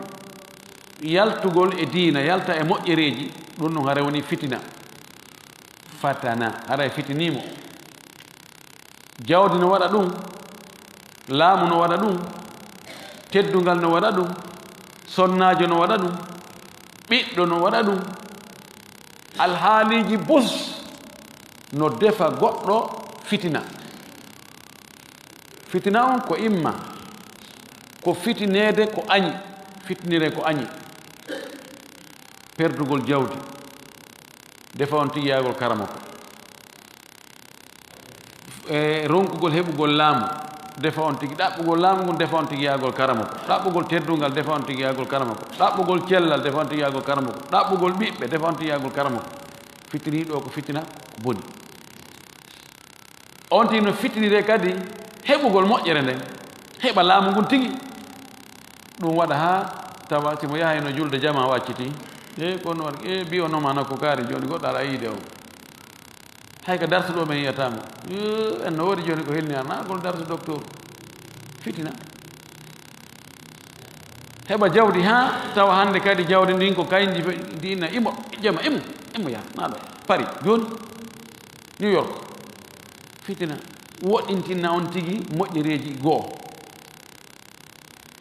yaltugol e diina, yalta e moƴƴereeji, ɗum ɗum hara woni fitina. Fatana, hara e fitinii mo. Jawdi no waɗa ɗum, laamu no waɗa ɗum, teddungal no waɗa ɗum, sonnaajo no waɗa ɗum, ɓiɗɗo no waɗa ɗum. Alhaaliiji bus no defa goɗɗo fitina. Fitina on ko imma ko fitineede ko añi, fitinire ko añi, perdugol jawdi, defa on tigi yaagol karamoko. E ronkugol heɓugol laamu, defa on tigi, ɗaɓɓugol laamu ngun, defa on tigi yaagol karamoko, ɗaɓɓugol teddungal, defa on tigi yaagol karamoko, ɗaɓɓugol cellal, defa on tigi yaagol karamoko, ɗaɓɓugol ɓiɓɓe, defa on tigi yaagol karamoko. Fitiniiɗo ko fitina ko boni. On tigi no fitinire kadi heɓugol moƴƴere nden, heɓa laamu ngun tigi. Ɗum waɗa haa tawa si mo yahay no julde jama o acciti. E kono waɗi, e bi o noma nokku kaari jooni goɗɗo ara yiide o. Hay ka darsu ɗo men yiyataamo. Yoo, en no woodi jooni ko helni arnaa, kono darsu docteur. Fitina. Heɓa jawdi haa tawa hannde kadi jawdi ndin ko kayndi ndi ina imo, jama imo, imo yaa, naa ɗo. Paris, jooni, New York. Fitina. Woɗɗintinna on tigi moƴƴereeji goo.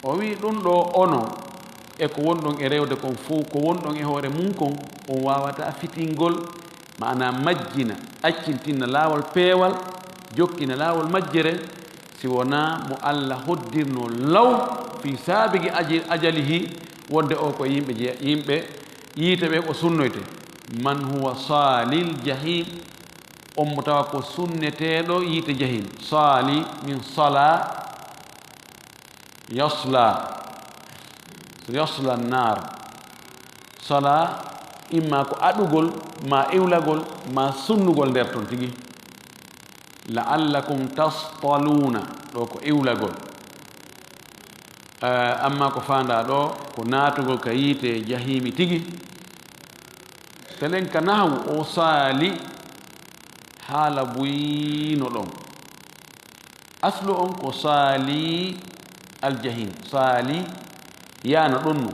O wi'i ɗum ɗo ono e ko wonɗon e rewde kon fow, ko wonɗon e hoore mum kon, on waawataa fitingol, maanaa majjina, accintinna laawol peewal, jokkina laawol majjere, si wonaa mo Alla hoddirnoo law fii saabigi aji-, ajalihi, wonde o ko yimɓe je-, yimɓe yiite ɓe o sunnoyte. Man huwa saalil jahim, on mo tawa ko sunneteeɗo yiite jahim. Saali min sala, yasla, yasla naar. Sala, imma ko aɗugol, ma iwlagol, ma sunnugol nder ton tigi. La'allakum tastaluna, ɗo ko iwlagol. Eh, amma ko faandaa ɗo, ko naatugol ka yiite jahimi tigi. Telen ka nahawu o saali, haala buyino ɗon. Aslu on ko saali aljahim, saali yaano ɗon no.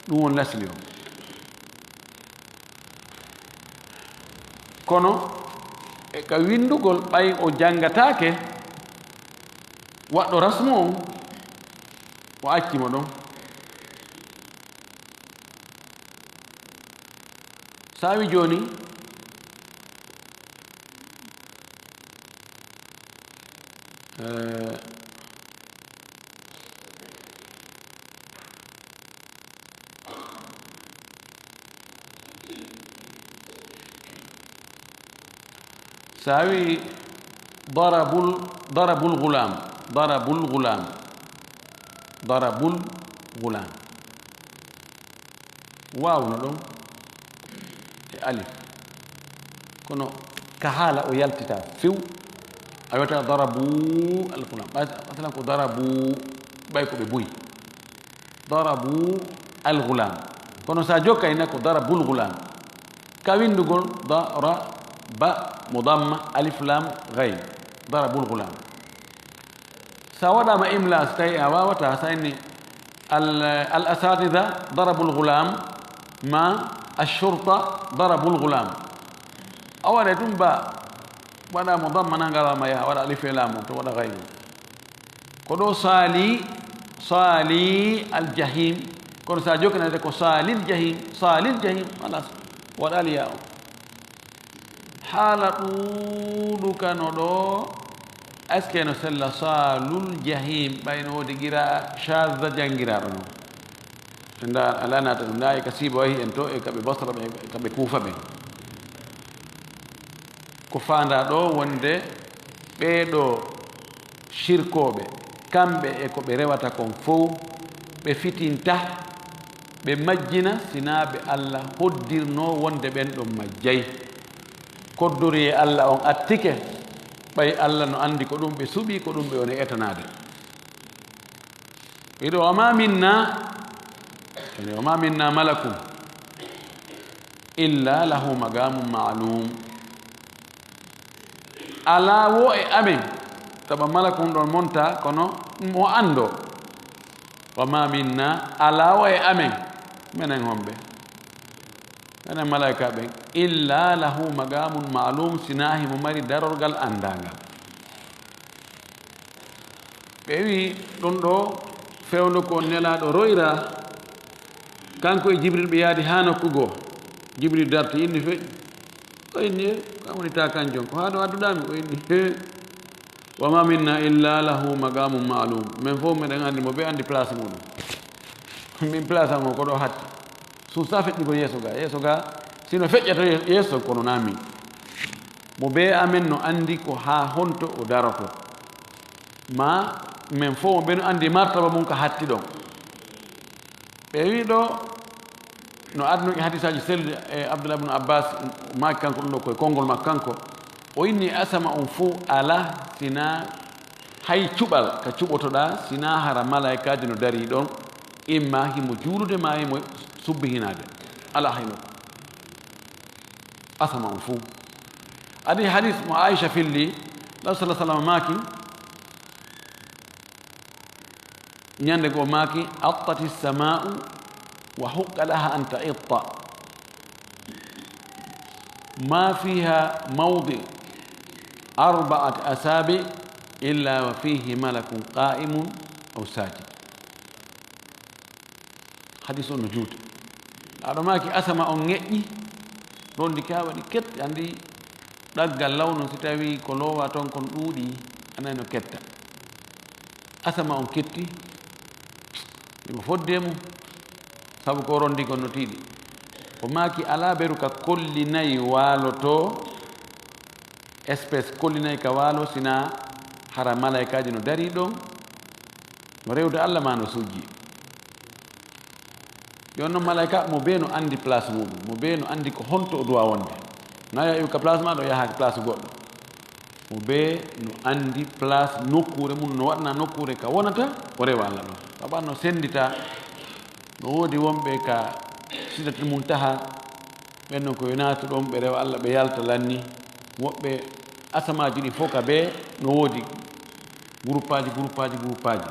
Ɗum woni lasli on. Kono e ka winndugol, ɓay o janngataake waɗɗo rasmu on, o acci mo ɗon. Saawi jooni, eh, saawi darabul, darabul gulaam, darabul gulaam, darabul gulaam. Waaw no ɗon e alif. Kono ka haala o yaltita few, a wiyata darabu alghulam. Ɓay-, masalan ko darabu, ɓay ko ɓe buy. Darabu alghulam. Kono sa jokkay na ko darabul ghulam. Ka winndugol daraba mudamma alif lam ghayn. Darabul ghulam. Sa waɗaama imla, so tawi a waawataa, sa inni al, al asatida darabul ghulam, ma al shurta darabul ghulam. A waɗay ɗum ba, waɗaama damma na ngalaama ya, waɗa alif e laam to waɗa gaynu. Ko ɗo saali, saali al jahim. Kono sa jokkinade ko saalil jahim, saalil jahim, halas, waɗaali ya on. Haala ɗuuɗuka no ɗo, est-ce que no sella saalul jahim, ɓay no woodi qira'a shadha janngiraaɗo non? Nda, ala naata ɗum, na e ka Sibawayhi en to, e ka ɓe Basra ɓe, e ka ɓe Kuufa ɓe. Ko faandaa ɗo wonde ɓee ɗo Shirkooɓe, kamɓe e ko ɓe rewata kon fow, ɓe fitinta, ɓe majjina, sinaa ɓe Alla hoddirnoo wonde ɓen ɗon majjay. Koddoriyee Alla on attike, ɓay Alla no anndi ko ɗum ɓe suɓii, ko ɗum ɓe woni etanaade. Wiɗo, "Wa ma minna," yani, "Wa ma minna malakun illa lahu maqamun ma'lum." Alaa wo e amen, taɓa malakun ɗon monta, kono mo anndo. "Wa ma minna," alaa wo e amen, menen homɓe, menen malaika ɓen, "illa lahu maqamun ma'lum," sinaa himo mari darorgal anndangal. Ɓe wi ɗum ɗo fewndo ko Nelaaɗo royra, kanko e Jibril ɓe yaadi haa nokku goo. Jibril darti, inni, "Fe-," o inni, "E, ko an woni ta kanjon, ko haa ɗo adduɗaa mi?" O inni, "He, wa ma minna illa lahu maqamun ma'lum." Men fof meɗen anndi mo, ɓe anndi place muɗum. Min place am o ko ɗo hatti. Suusa feƴƴugol yeeso ga, yeeso ga, sino feƴƴata ye-, yeeso, kono na min. Mo bee amen no anndi ko haa honto o daroto. Ma men fof mo ɓe no anndi martaba mum ka hatti ɗon. Ɓe wi ɗo no adduno e hadisaaji selluɗi e Abdullah ibn Abbas, maaki kanko ɗum ɗo koye konngol makko kanko. O inni asama on fof ala sina hay cuɓal ka cuɓotoɗaa, sina hara malaykaaji no darii ɗon, imma himo juulude ma himo subbihinaade. Ala hay nokku. Asama on fof. Adi hadis mo Aisha filli, Rasul sallallahu alaihi wasallam maaki, ñande goo maaki, "Attati sama'u wa huqqa laha an ta'itta. Ma fiha mawdi arba'ati asabi illa wa fihi malakun qa'imun aw sajid." Hadis on no juuti. Aɗo maaki asama on ŋeƴƴi, rondi ka waɗi ket, andi ɗaggal law non, si tawi ko loowa ton kon ɗuuɗi, anay no ketta. Asama on ketti, imo fodde mum, sabu ko rondi kon no tiiɗi. O maaki alaa beru ka kolli nayi waalo to, espèce kolli nayi ka waalo, sina hara malaykaaji no dari ɗon, no rewde Allah ma no sujji. Yon non malaika mo bee no andi place muɗum, mo bee no andi ko honto o duwa wonde. Na yaha ka place ma ɗo, yaha ka place goɗɗo. Mo bee no andi place nokkuure mum, no waɗna nokkuure ka wonata, o rewa Allah ɗon. Sabu no sendita, no woodi wonɓe ka Sidratul Muntaha, ɓen non ko yo naatu ɗon, ɓe rewa Allah, ɓe yalta lanni. Woɓɓe asamaaji ɗi fof ka bee no woodi groupeaji, groupeaji, groupeaji.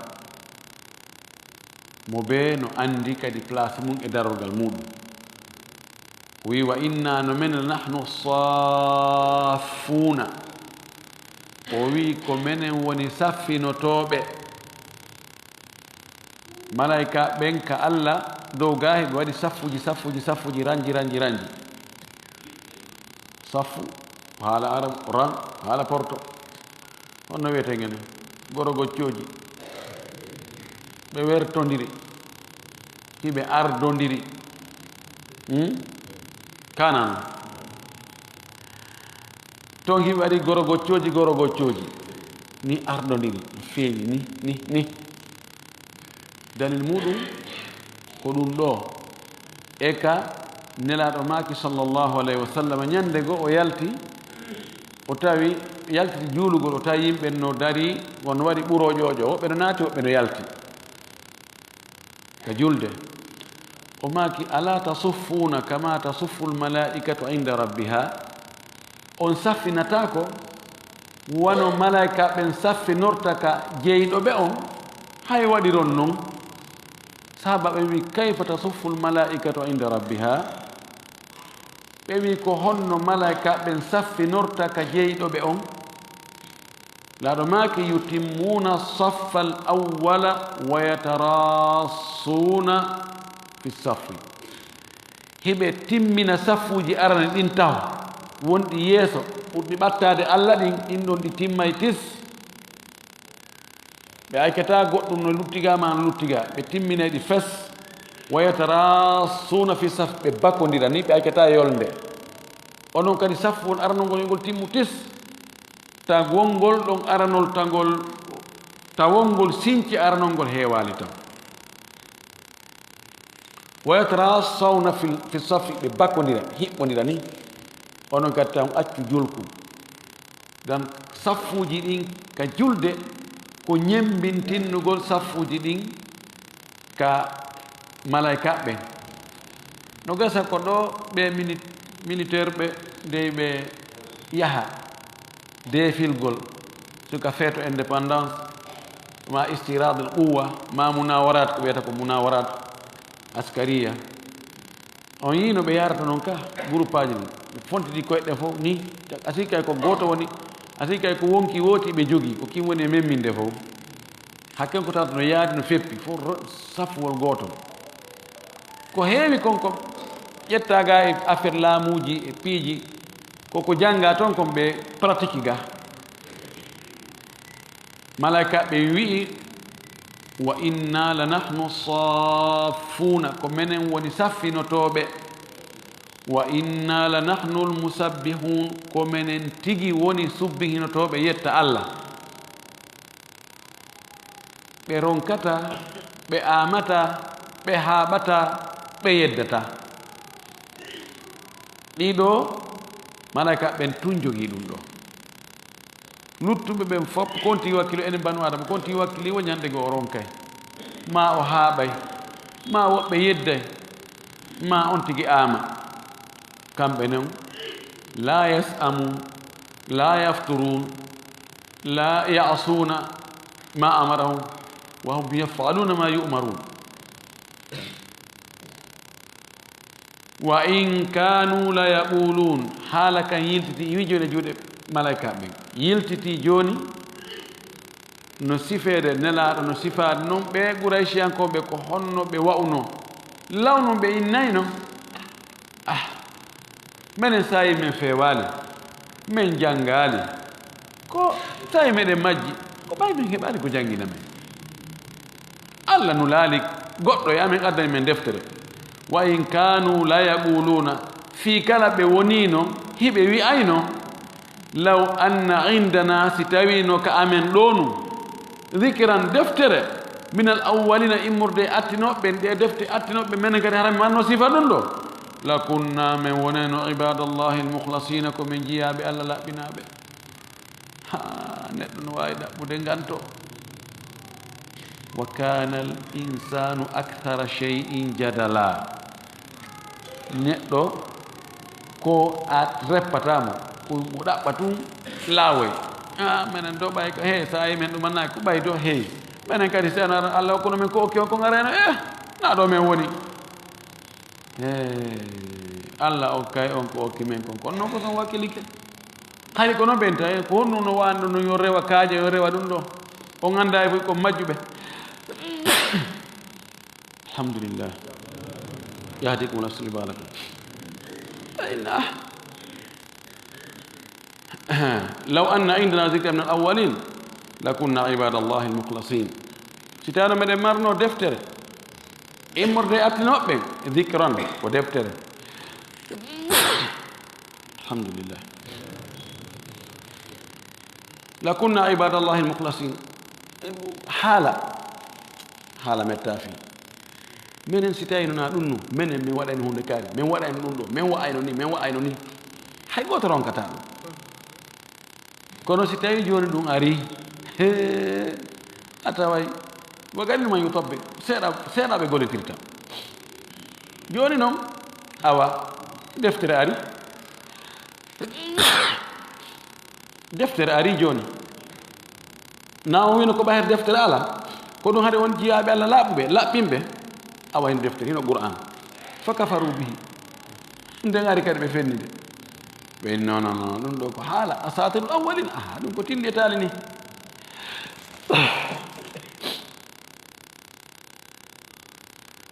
Mo bee no andi kadi place mum e darorgal muɗum. O wi, "Wa inna no men la nahnu saffuna." O wi, "Ko menen woni saffinotooɓe." Malaika ɓen ka Allah dow gaahi ɓe waɗi saffuji, saffuji, saffuji, ranji, ranji, ranji. Saffu, haala Arab, ran, haala Porto. Honno wiyetee ngene? Gorogoccooji. Ɓe wertondiri. Hiɓe ardondiri. Hmm? Kanan. Ton hiɓe waɗi gorogoccooji, gorogoccooji. Ni ardondiri. Feeñi, ni, ni, ni. Dalil muɗum ko ɗum ɗo. E ka Nelaaɗo maaki, sallallahu alayhi wa sallam, ñande goo o yalti, o tawi, yaltiti juulugol, o tawi yimɓe no dari, won waɗi ɓurooƴooƴo, woɓɓe no naati, woɓɓe no yalti ka julde. O maaki, "Ala tasuffuuna kama tasuffu lmalaa'ikatu inda rabbiha?" On saffinataako wano malaika ɓen saffinorta ka jeyɗo ɓe on? Hay waɗiron non. Sahaaba ɓe wi, "Kayfa tasuffu lmalaa'ikatu inda rabbiha?" Ɓe wi, "Ko honno malaika ɓen saffinorta ka jeyɗo ɓe on?" Laaɗo maaki, "Yutimmuuna saffa al awwala wa yataraassuuna fi saffi." Hiɓe timmina saffuuji arani ɗin taho, wonɗi yeeso, ɓurɗi ɓattaade Alla ɗin, ɗin ɗon ɗi timmay tis. Ɓe aykataa goɗɗum no luttigaa maa no luttigaa, ɓe timminay ɗi fes. "Wa yataraassuuna fi saf", ɓe bakondira ni, ɓe aykataa yolnde. Onon kadi saffuwol aranol ngol, ngol timmu tis. Tawonngol ɗon aranol, tangol, tawonngol sinci aranol ngol heewaali tan. "Wa yataraassuuna fi, fi safi", ɓe bakondira, hiɓɓondira ni. Onon kadi tan accu julku. Dan saffuuji ɗin ka julde ko ñemmbintinnugol saffuuji ɗin ka malaykaaɓe ɓen. No gasa ko ɗo ɓe mini-, militaire ɓe dey ɓe yaha deefilgol, suka feeto indépendance, ma istiraad al quwwa, ma munawaraat, ko wiyata ko munawaraat askariya. On yii no ɓe yahrata non ka groupeaji ɗin. Ɓe fontiti koyɗe ɗen fof ni, a sikki kay ko gooto woni, a sikki kay ko wonki wooti ɓe jogii, ko kin woni e memminde fof. Hakken ko tawata no yaadi, no feppi, fof ro-, safwol gootol. Ko heewi kon ko ƴetta ga e affaire laamuuji e piiji, ko ko jannga ton kon ɓe pratique ga. Malaykaaɓe wi'i, "Wa inna la nahnu saaffuuna", ko menen woni saffinotooɓe. "Wa inna la nahnu l-musabbihun", ko menen tigi woni subbihinotooɓe yetta Alla. Ɓe ronkata, ɓe aamata, ɓe haaɓata, ɓe yeddata. Ɗiɗo, malaykaaɓe ɓen tun jogii ɗum ɗo. Luttuɓe ɓen fof, ko on tigi wakkilo, enen banu Adama, ko on tigi wakkili, wo ñande goo o ronkay. Ma o haaɓay, ma woɓɓe yedday, ma on tigi aama. Kamɓe non, "La yas'amu لا يفترون، لا يعصون ما أمرهم، وهم يفعلون ما يؤمرون. وإن كانوا ليقولون. Haala kan yiltiti, wi jooni e juuɗe malaika ɓen. Yiltiti jooni no sifeede Nelaaɗo, no sifaade non ɓe Qurayshiyankooɓe ko honno ɓe wa'unoo. Law non ɓe innayno, ah, menen saa'i men feewaali, men janngaali, ko saa'i meɗen majji, ko ɓay men heɓaali ko janngina men. Alla nulaali goɗɗo e amen addani men deftere. وإن كانوا ليقولون, fii kala ɓe woniino, hiɓe wi'ayno, لو أن عندنا, si tawiino ka amen ɗoo nun, ذكرا, deftere, من الأولين, immorde e attinooɓe ɓen, ɗee defte attinooɓe ɓen, menen kadi hara men wanno sifa ɗum ɗoo. لكنا, men wonayno, عباد الله المخلصين, ko men jiyaaɓe Alla laɓɓinaaɓe. Haa, neɗɗo no waawi ɗaɓɓude nganto. وكان الإنسان أكثر شيء جدلا. Neɗɗo ko a reppataa mo, ko mo ɗaɓɓa tun laawoy. Ah, menen ɗoo ɓay ko, hey, saa'i men ɗumannaaki ko ɓay ɗoo, hey. Menen kadi si ano Alla okkuno men ko okki on ko ngarayno, eh, naa ɗoo men woni. Hey, Alla okkay on ko okki men kon, kono non ko son wakkilike. Hari ko non ɓen tawi, ko honno no waanɗo no yo rewa kaaƴe, yo rewa ɗum ɗoo. On anndaa e ko majjuɓe. Alhamdulillah. Yahdikum wa yuslihu balakum. Ayna. لو أن عندنا ذكرا من الأولين لكنا عباد الله المخلصين. Si tawno meɗen marno deftere, immorde e attinooɓe ɓen, ذكرا, ko deftere. Alhamdulillah. لكنا عباد الله المخلصين. Haala, haala metta fii. Menen si tawino na ɗum no, menen min waɗayno huunde kaari, min waɗayno ɗum ɗoo, min wa'ayno ni, min wa'ayno ni. Hay gooto ronkataa ɗum. Kono si tawi jooni ɗum ari, hee, a taway, وقليل من يطبق, seeɗa, seeɗa ɓe gollitirta. Jooni non, awa, deftere ari. Deftere ari jooni. Na on wino ko ɓay deftere alaa? Ko ɗum hari on jiyaaɓe Alla laaɓuɓe, laɓɓinɓe. Awa hino deftere, hino Qur'an. فكفروا به. Nden ari kadi ɓe fenni nde. Ɓe inni, non, non, non, ɗum ɗoo ko haala أساطير الأولين. Aha, ɗum ko tilli e taali ni.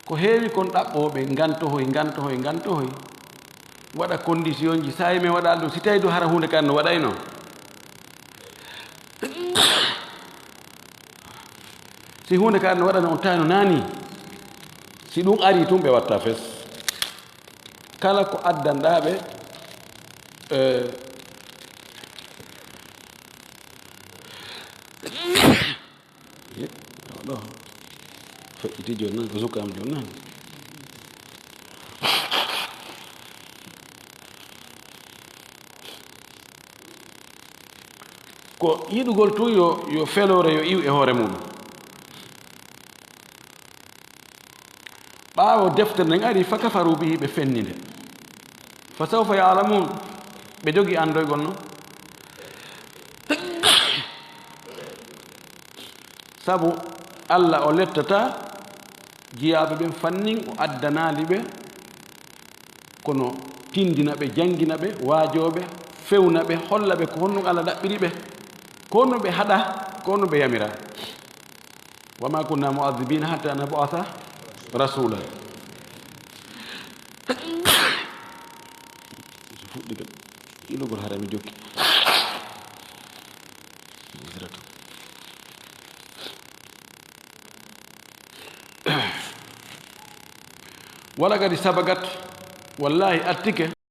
Ko heewi kon ɗaɓɓooɓe, ngantohoy, ngantohoy, ngantohoy, waɗa condition ji, saa'i men waɗaali ɗum, si tawi du hara huunde kan no waɗayno. Si huunde kan no waɗano on tawi no naani, si ɗum ari tun ɓe watta fes. Kala ko addanɗaa ɓe, eh, Eh, awa ɗo. Feƴƴiti jooni nan, ko sukkaama jooni nan. Ko yiɗugol tun yo, yo feloore yo iw e hoore mum. Ɓaawo deftere nden ari, فكفروا به, ɓe fenni nde. فسوف يعلمون, ɓe jogi andoygol non. Sabu Alla o lettataa jiyaaɓe ɓen fannin, o addanaali ɓe, kono tindina ɓe, janngina ɓe, waajoo ɓe, fewna ɓe, holla ɓe ko honno Alla ɗaɓɓiri ɓe, ko honno ɓe haɗa, ko honno ɓe yamira. وما كنا معذبين حتى نبعث رسولا. So fuɗɗi kadi, ilugol hara mi jokki. Wala kadi sabagat, wallahi attike,